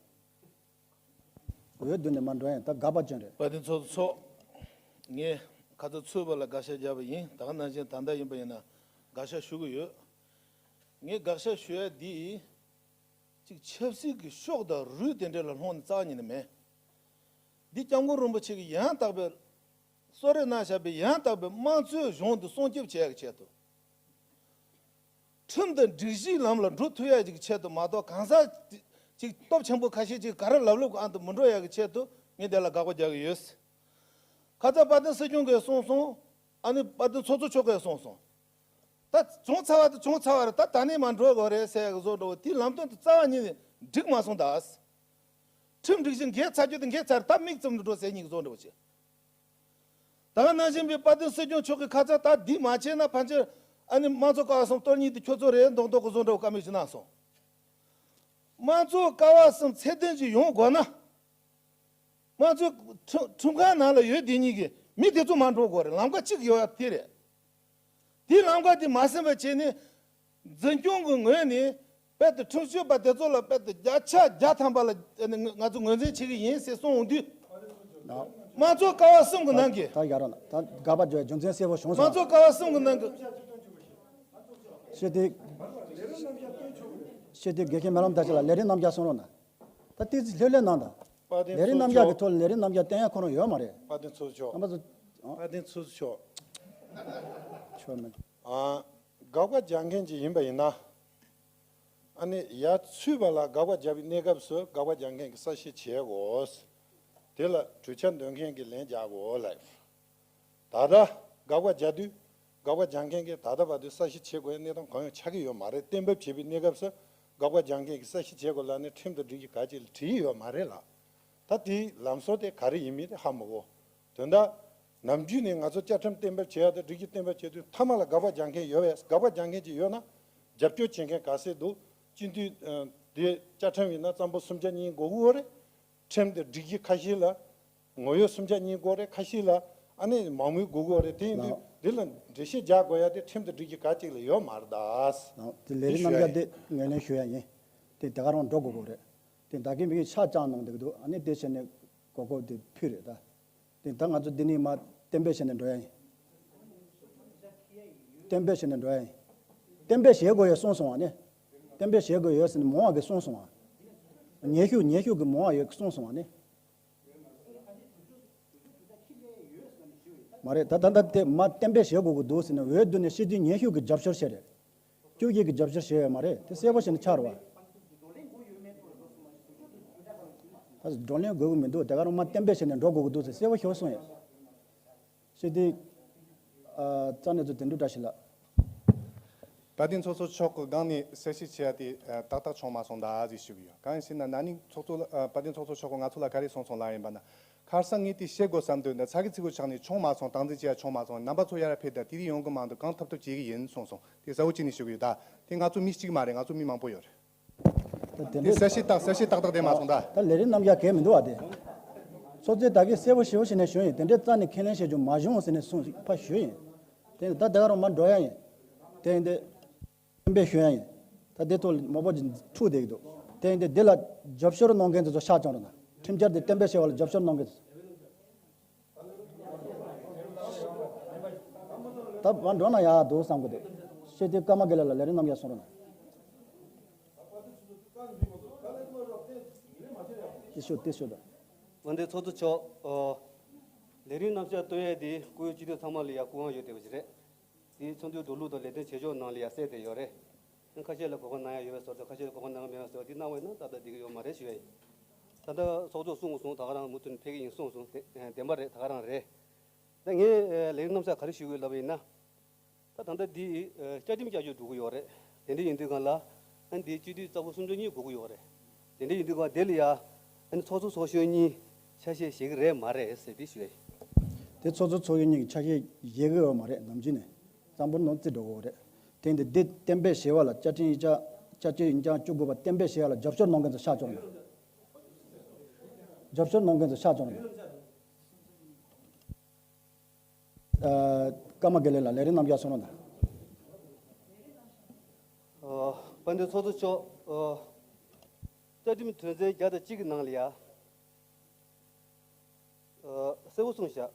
འོས་བསྡུ་ནས་མར་འགྲོ་ཡ་ད་དགག་པ་ཅན་རེད། དཔལ་ལྡན་ཚོགས་གཙོ་མཆོག་ངས་ཁ་ཚ་ཚུད་པ་ལ་དགག་བཤད་བརྒྱབ་པ་ཡིན། ད་ག་ནང་བཞིན་ད་ལྟ་ཡིན་པ་ཡིན་ན་དགག་བཤད་ཞུ་གི་ཡོད། ངས་དགག་བཤད་ཞུ་ཡ་འདི། ཅིག་ཆབ་སྲིད་ཀྱི་ཤོག་དང་རུས་དེ་འདྲ་ལ་ལྷུང་ནས་རྩ་བ་ཉིད་ནས་མེད། འདི་སྐྱབས་མགོན་རིན་པོ་ཆེ་གིས་ཡང་དག་པའི་གསོལ་རས་གནང་བཞག་པའི་ཡང་དག་པའི་དམངས་གཙོའི་གཞུང་འདི་སྲུང་སྐྱོབ་བྱེད་ཡག་གི་ཆེད་དུ། ཁྲིམས་དང་སྒྲིག་གཞིའི་ལམ་ལ་འགྲོ་ཐུབ་ཡག་ཅིག་གི་ཆེད་དུ་མ་གཏོགས། གང་ཟག་ཅིག་སྟོབས་ཆེན་པོ་ཁ་ཤས་ཅིག་ག་རེ་ལབ་ལབ་ཀྱི་ཨང་དུ་མི་འགྲོ་ཡག་གི་ཆེད་དུ་ངས་དེ་ལ་དགག་པ་རྒྱག་གི་ཡོད། ཁ་སང་དཔལ་ལྡན་སྲིད་སྐྱོང་གིས་གསུངས་སོང་། ཨ་ནི་དཔལ་ལྡན་ཚོགས་གཙོ་མཆོག་གིས་གསུངས་སོང་། ད་བྱུང་ཚར་བ་དེ་བྱུང་ཚར་བ་རེད། ད་ད་ནས་མར་འགྲོ་དགོས་རེད་ཟེར་ཡག་གི་བཟོ་འདྲ་བོ་དེའི་ལམ་སྟོན་དེ་རྩ་བ་ཉིད་ནས་འགྲིག་མ་སོང་ད། ཁྲིམས་སྒྲིག་གཞི་འགལ་ཚར་རྒྱུ་དེ་འགལ་ཚར། ད་དམིགས་ཙམ་དུ་འགྲོ་ཟེར་ཉིད་ཀྱི་བཟོ་འདྲ་བོ་བྱས། ད་ག་ནང་བཞིན་པའི་དཔལ་ལྡན་སྲིད་སྐྱོང་མཆོག་གིས་ཁ་ཚ་ད་འདི་མ་བྱས་ན་ཕལ་ཆེར་ཨ་ནི་དམངས་གཙོ་ཀ་བ་གསུམ་གཏོར་ཉིད་དེ་ཁྱོད་ཚོ་རེད་མདོག་མདོག་གི་བཟོ་འདྲ་བོ་བཀའ་མོལ་ཞིག་གནང་སོང་། དམངས་གཙོ་ཀ་བ་གསུམ་ཚད་ལྡན་ཅིག་ཡོང་དགོས་ན། དམངས་གཙོའི་ཁྲིམས་ཁྲིམས་ཁང་ནང་ལ་ཡོད་དེ་ཉིད་ཀྱི་མི་དེ་ཚོ་མར་འགྲོ་དགོས་རེད། ལམ་ཁ་གཅིག་ཡོད་ཡ་དེ་རེད། དེའི་ལམ་ཁ་དེ་མ་ཟིན་པ་བྱས་ནས་འཛིན་སྐྱོང་གི་ངོས་ནས་དཔལ་དུ་ཁྲིམས་གཅོད་པ་དེ་ཚོ་ལ་དཔལ་དུ་བརྒྱ་ཆ་བརྒྱ་ཐམ་པ་ལ་ང་ཚོ་ངོས་འཛིན་བྱེད་ཀྱི་ཡིན་ཟེར་གསུངས་འོང་དུས། དམངས་གཙོ་ཀ་བ་གསུམ་གྱི་ནང་གི་ད་ཡ་ར་ན་ད་དགག་པ་བརྗོད་རྒྱུ་མཚན་གསལ་པོ་བྱུང་སོང་། དམངས་གཙོ་ཀ་བ་གསུམ་གྱི་ནང་གི་ཤེས་དེ་ཤེས་དེ་དགེ་རྒན་སྨོན་ལམ་བདག་ཅག་ལ་ལས་རིམ་རྣམ་གཞག་གསུང་རོགས་གནང་། ད་ཏིག་ཙི་ལྷོད་ལྷོད་གནང་དང་། དཔལ་ལྡན་ལས་རིམ་རྣམ་གཞག་གི་ཚོགས་ཐོག་ལ་ལས་རིམ་རྣམ་གཞག་བསྟན་ཡ་ཁོ་རང་ཡོད་མ་རེད། དཔལ་ལྡན་ཚོགས་གཙོ་མཆོག་རྣམ་པ་ཚོ། ཨ། དཔལ་ལྡན་ཚོགས་གཙོ་མཆོག་ཆོག་མེད། ཨ། དགག་པ་རྒྱག་མཁན་ཅིག་ཡིན་པ་ཡིན་ན། ཨ་ནི་ཡར་ཚུད་པ་ལ་དགག་པ་རྒྱག་པའི་གནས་སྐབས་སུ་དགག་པ་རྒྱག་མཁན་གྱི་གསལ་བཤད་བྱེད་དགོས། དེ་ལ་གྲོས་འཆར་འདོན་མཁན་གྱིས་ལན་རྒྱག་དགོས་ལབ། ད་ལྟ་དགག་པ་རྒྱག་དུས་དགག་པ་རྒྱག་མཁན་གྱིས་ད་ལྟ་བར་དུ་གསལ་བཤད་བྱེད་དགོས་ཡ་གནས་སྟངས་གང་ཡང་ཆགས་ཀྱི་ཡོད་མ་རེད། གཏན་འབེབས་བྱས་པའི་གནས་སྐབས་སུ་དགག་པ་རྒྱག་མཁན་གྱིས་གསལ་བཤད་བྱེད་དགོས་ལབ་ནས་ཁྲིམས་དང་སྒྲིག་གཞི་ག་ཅིག་ལ་བྲིས་ཡོད་མ་རེད་ལ། ད་དེའི་ལམ་སྲོལ་དེ་ག་རེ་ཡིན་མིན་དེ་ཧ་མ་གོ། དོན་དག་ནམ་རྒྱུན་ནས་ང་ཚོ་བཅའ་ཁྲིམས་གཏན་འབེབས་བྱེད་ཡ་དང་སྒྲིག་གཞི་གཏན་འབེབས་བྱེད་དུས་མཐའ་མ་ལ་དགག་པ་རྒྱག་མཁན་ཡོད་པས། དགག་པ་རྒྱག་མཁན་ཅིག་ཡོད་ན་རྒྱབ་སྐྱོར་བྱེད་མཁན་ག་ཚད་འདུག་སྤྱི་འཐུས་དེ་བཅའ་ཁྲིམས་ཡིན་ན་རྩ་འབོར་སུམ་ཆ་གཉིས་དགོས་ཀྱི་ཡོད་རེད། ཁྲིམས་དང་སྒྲིག་གཞི་ཁ་ཤས་ལ་ངོ་ཡོད་སུམ་ཆ་གཉིས་དགོས་རེད། ཁ་ཤས་ལ་ཨ་ནི་མང་མོས་དགོས་ཀྱི་ཡོད་རེད། དེ་ཡིན་དུས་འདི་ལ་འགྲེལ་བཤད་རྒྱག་དགོས་ཡ་དེ་ཁྲིམས་དང་སྒྲིག་གཞི་ག་ཅིག་ལ་ཡོད་མ་རེད་ད། དེ་ལས་རིམ་རྣམ་གཞག་དེ་ངོས་ལེན་ཞུ་ཡ་ཡིན། དེ་ད་ག་རང་འགྲོ་དགོས་ཀྱི་རེད། དེ་ད་གིན་མི་གིས་ཆ་བཅངས་གནང་འདུག་འདུག་ཨ་ནི་དེ་བྱས་ནས་གོ་སྐབས་དེ་ཕུལ་རེད་ད། དེ་ད་ང་ཚོ་འདི་ནས་མར་གཏན་འབེབས་བྱས་ནས་འགྲོ་ཡ་ཡིན། གཏན་འབེབས་བྱས་ནས་འགྲོ་ཡ་ཡིན། གཏན་འབེབས་བྱེད་དགོས་ཡོད་གསུངས་སོང་བ་ནི། གཏན་འབེབས་བྱེད་དགོས་ཡོད་ཟེར་ནས་མང་བ་གིས་གསུངས་སོང་བ། ཉན་ཤུགས་ཉན་ཤུགས་ཀྱི་མང་བ་ཡོད་གསུངས་སོང་བ་ནི། མ་རེད། ད་ད་ད་དེ་མ་གཏན་འབེབས་བྱེད་དགོས་ཀྱི་འདུག་ཟེར་ནས་འོས་བསྡུ་ནས་སྤྱི་འཐུས་ཉན་ཤུགས་ཀྱི་རྒྱབ་སྐྱོར་བྱས་རེད། བཅུ་གཅིག་གི་རྒྱབ་སྐྱོར་བྱས་ཡོད་མ་རེད། དེ་གསལ་པོ་བྱས་ནས་ཆགས་རེད་བ། ད་བགྲོ་གླེང་དགོས་ཀྱི་མི་འདུག་དེ་ག་རང་མ་གཏན་འབེབས་བྱས་ནས་འགྲོ་དགོས་ཀྱི་འདུག་ཟེར་གསལ་པོ་ཞེ་པོ་གསུངས་ཡོད། ཞེས་དེ། ཨ། རྩ་ནས་ཚོ་དེ་འདྲ་བཀྲ་ཤིས་ལགས། དཔལ་ལྡན་ཚོགས་གཙོ་མཆོག་གི་སྒང་ནས་གསལ་བཤད་བྱས་ཏེ་ཨ་ཏག་ཏག་བྱུང་མ་སོང་ད་ཟེར་ཞུ་གི་ཡོད། གང་ཡིན་ཟེར་ན་ན་ནིང་ཚོགས་གཙོ་ལ་ཨ་དཔལ་ལྡན་ཚོགས་གཙོ་མཆོག་གིས་ང་ཚོ་ལ་ག་རེ་གསུངས་སོང་ལབ་ཡིན་པ་ན། ཁ་སང་ངས་དེ་བཤད་དགོས་བསམ་འདུག་ན་ཚ་གི་ཚི་གུ་ཆགས་ནས་བྱུང་མ་སོང་། སྟངས་འཛིན་བྱས་ཡ་བྱུང་མ་སོང་། རྣམ་པ་ཚོ་ཡར་ཕེབས་དང་དེ་རིང་ཡོང་གི་མ་འདུག་གང་ཐུབ་ཐུབ་བྱེད་ཀྱི་ཡིན་གསུངས་སོང་། དེ་གསལ་པོ་བྱས་ནས་ཞུ་གི་ཡོད་ད། དེ་ང་ཚོ་མི་གཅིག་མ་རེད། ང་ཚོ་མི་མང་པོ་ཡོད་རེད། ད་དེ་དེ་འདྲས་གསལ་བཤད་ཏག་གསལ་བཤད་ཏག་ཏག་དེ་མ་སོང་ད། ད་ལས་རིམ་རྣམ་གཞག་གས་མི་འདུག་བ་དེ། ཚོགས་གཙོས་ད་གིན་གསལ་པོ་ཞེ་པོ་བྱས་ནས་ཞུས་ཡིན། དེ་འདྲས་རྩ་ནས་ཁས་ལེན་བྱེད་རྒྱུ་མ་བྱུང་ཟེར་ནས་གསུངས་ཕར་ཞུས་ཡིན། དེ་ནས་ད་དེ་ག་རང་མར་འགྲོ་ཡ་ཡིན། དེ་ཡིན་དེ། གཏན་འབེབས་ཞུ་ཡ་ཡིན། ད་དེ་ཐོག་མང་པོ་ཅིག་འཁྲུག་བསྡད་ཀྱི་འདུག་དེ་ཡིན་དེ་འདི་ལ་རྒྱབ་སྐྱོར་གནང་མཁན་དེ་ཚོ་ཤག་བཅོམ་རོགས་གནང་། ཁྲིམས་འཆར་དེ་གཏན་འབེབས་བྱས་པ་ལ་རྒྱབ་སྐྱོར་གནང་མཁན་དེ་ཚོ། ད་མར་འགྲོ་ན་ཡག་འདུག་བསམ་གི་འདུག་ཤེས་དེ་ཀརྨ་དགེ་ལེགས་ལ་ལས་རིམ་རྣམ་གཞག་གསུང་རོགས་གནང་། དེ་ཤོད་དེ་ཤོད་ད། འོན་ཏེ་ཚོགས་གཙོ་མཆོག་ཨོ། ལས་རིམ་རྣམ་གཞག་གཏོང་ཡས་དེ་སྐུ་ཡོད་སྤྱི་འཐུས་ཚང་མ་ལ་ཡ་སྐུ་དབང་ཡོད་བསྡད་པ་ཞིག་རེད། དེ་ཚོགས་འདུའི་འགྲོ་ལུགས་དང་ལས་དོན་བྱེད་ཕྱོགས་ནང་ལ་ཡ་གསལ་བསྡད་ཡོད་རེད། ཁ་ཤས་ལ་གོ་སྐབས་གནང་ཡ་ཡོད་པའི་བཟོ་འདྲ། ཁ་ཤས་ལ་གོ་སྐབས་གནང་གི་མེད་པའི་བཟོ་འདྲ། དེ་གནང་བ་ཡིན་ན་ཏག་ཏག་བསྡད་ཀྱི་ཡོད་མ་རེད་ཞུ་ཡ་ཡིན། ད་ལྟ་ཚོགས་གཙོས་གསུངས་སོང་། ད་ག་རང་མུ་མཐུད་ནས་ཕེབས་ཀྱི་ཡིན་གསུངས་སོང་། དེ་བདེན་པ་རེད། ད་ག་རང་རེད། ད་ངས་ལས་རིམ་རྣམ་གཞག་ག་རེ་ཞུ་དགོས་ལབ་པ་ཡིན་ན། ད་ད་ལྟ་འདི་བཅའ་ཁྲིམས་བསྐྱར་བཅོས་འགྲོ་གི་ཡོད་རེད། དེ་འདྲ་ཡིན་དུས་སྒང་ལ་ཨ་ནི་འདི་སྤྱི་འཐུས་རྩ་བོ་སུམ་ཅུ་གཉིས་དགོས་ཀྱི་ཡོད་རེད། དེ་འདྲ་ཡིན་དུས་སྒང་དེ་ལ་ཡ་ཨ་ནི་ཚོགས་གཙོ་ཚོགས་གཞོན་གཉིས་ཆ་ཤས་བཞེས་ཀྱི་རེད་མ་རེད་ཟེར་འདི་ཞུ་ཡ་ཡིན། དེ་ཚོགས་གཙོ་ཚོགས་གཞོན་གཉིས་ཀྱི་ཆ་ཤས་བཞེས་ཀྱི་ཡོད་མ་རེད། ནམ་རྒྱུན་ནས་རྩ་འབོར་ནང་བརྩི་འགྲོ་གི་ཡོད་རེད། དེ་འདི་འདི་གཏན་འབེབས་བྱས་པ་ལ་བཅའ་ཁྲིམས་ཡིག་ཆ་བཅའ་སྤྱོད་ཡིག་ཆ་བཅུ་དགུ་པ་གཏན་འབེབས་བྱས་པ་ལ་རྒྱབ་སྐྱོར་གནང་མཁན་ཚོ་ཤག་བཅོམ་རོགས་གནང་། རྒྱབ་སྐྱོར་གནང་མཁན་ཚོ་ཤག་བཅོམ་རོགས་གནང་། ཨ། ཀརྨ་དགེ་ལེགས་ལགས་ལས་རིམ་རྣམ་གཞག་གསུང་རོགས་གནང་། ཨ། དཔལ་ལྡན་ཚོགས་གཙོ་མཆོག་ཨ། བཅའ་ཁྲིམས་དོན་ཚན་བརྒྱ་དང་གཅིག་གི་ནང་ལ་ཡ། ཨ། གསལ་པོ་གསུངས་བཞག་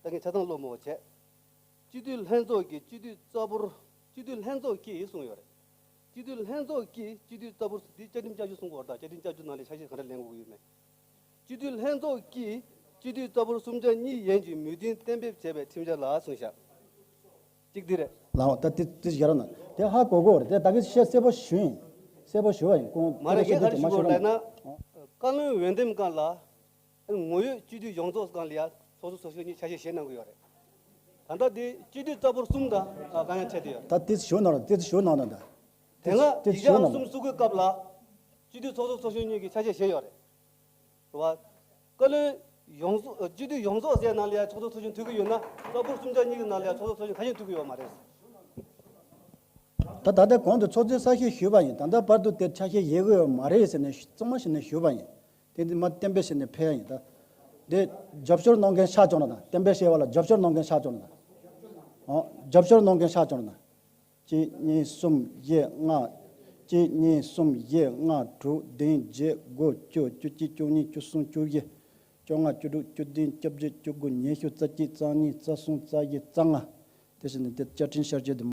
ད་ངས་ཆ་ཚང་ཀློག་མི་འོས་བྱས། སྤྱི་འཐུས་ལྷན་ཚོགས་ཀྱིས་སྤྱི་འཐུས་རྩ་འབོར། སྤྱི་འཐུས་ལྷན་ཚོགས་ཀྱིས་གསུངས་ཡོད་རེད། སྤྱི་འཐུས་ལྷན་ཚོགས་ཀྱིས་སྤྱི་འཐུས་རྩ་འབོར་འདི་བཅའ་ཁྲིམས་བསྐྱར་ཞིབ་གསུང་གི་ཡོད་རེད། ད་བཅའ་ཁྲིམས་བསྐྱར་ཞིབ་ནང་ལ་ཆ་ཤས་ག་འདྲ་ལེན་དགོས་ཀྱི་ཡོད་མེད། སྤྱི་འཐུས་ལྷན་ཚོགས་ཀྱིས་སྤྱི་འཐུས་རྩ་འབོར་གསུམ་ཆ་གཉིས་ཡན་གྱི་མོས་མཐུན་གཏན་འབེབས་བྱས་པའི་ཁྲིམས་འཆར་ལ་གསུངས་བཞག་གཅིག་འདི་རེད། ལའོ། ད་དེ་དེ་ཞར་ན་དེ་ཧ་གོ་གོ་རེད། དེ་ད་གི་བཤད་གསལ་པོ་ཞུ་ཡིན། གསལ་པོ་ཞུ་བ་ཡིན། ཁོང་མ་རེད། ངས་ག་རེ་ཞུ་དགོས་རེད་ལབ་ན། བཀའ་བློན་འོས་འདེམས་སྒང་ལ་ངོ་ཡོད་སྤྱི་འཐུས་ཡོངས་རྫོགས་སྒང་ལ་ཡ་ཚོགས་གཙོ་ཚོགས་གཞོན་གཉིས་ཆ་ཤས་བཞེས་གནང་གི་ཡོད་རེད། ད་ལྟ་དེ་སྤྱི་འཐུས་རྩ་འབོར་གསུམ་དང་གང་ཡང་འཕྲད་དེ་ཡོད་རེད། ད་དེ་ཞུ་གནང་རོགས། དེ་ཞུ་གནང་ན་ད། དེ་སྔ་དེ་ཡིག་ཆ་ཞུ་ཨང་གནང་གསུམ་བཙུགས་པའི་སྐབས་ལ་སྤྱི་འཐུས་ཚོགས་གཙོ་ཚོགས་གཞོན་གཉིས་ཀྱིས་ཆ་ཤས་བཞེས་ཡོད་རེད། རེད་བ། བཀའ་བློན་ཡོངས་རྫོགས་སྤྱི་འཐུས་ཡོངས་རྫོགས་ཟེར་ནང་ལ་ཡ་ཚོགས་གཙོ་ཚོགས་གཞོན་ཐུག་གི་ཡོད་ན་རྩ་འབོར་གསུམ་ཆ་གཉིས་ཀྱི་ནང་ལ་ཡ་ཚོགས་གཙོ་ཚོགས་གཞོན་ཁ་ཤས་ཐུག་གི་ཡོད་མ་རེད། ད་ད་ལྟ་གོང་དུ་ཚོགས་གཙོས་གསལ་བཤད་ཞུས་པ་ཡིན། ད་ལྟ་བར་དུ་དེ་ཆ་ཤས་བཞེས་གི་ཡོད་མ་རེད་ཟེར་ནས་གཙང་མ་བྱས་ནས་ཞུས་པ་ཡིན། དེ་འདི་མ་གཏན་འབེབས་བྱས་ནས་ཕེབས་ཡ་ཡིན། ད་དེ་རྒྱབ་སྐྱོར་གནང་མཁན་ཤ་ཅོག་ན་དང་། གཏན་འབེབས་བྱས་པ་ལ་རྒྱབ་སྐྱོར་གནང་མཁན་ཤ་ཅོག་ན་དང་། ཨོ། རྒྱབ་སྐྱོར་གནང་མཁན་ཤ་ཅོག་ན་དང་། གཅིག་གཉིས་གསུམ་བཞི་ལྔ། གཅིག་གཉིས་གསུམ་བཞི་ལྔ་དྲུག་བདུན་བརྒྱད་དགུ་བཅུ་བཅུ་གཅིག་བཅུ་གཉིས་བཅུ་གསུམ་བཅུ་བཞི། བཅོ་ལྔ། བཅུ་དྲུག། བཅུ་བདུན། བཅོ་བརྒྱད། བཅུ་དགུ། ཉི་ཤུ། རྩ་གཅིག་རྩ་གཉིས། རྩ་གསུམ། རྩ་བཞི། རྩ་ལྔ། དེ་བཞིན་དེ་བཅའ་ཁྲིམས་ཤར་བསྐྱོད་དེ།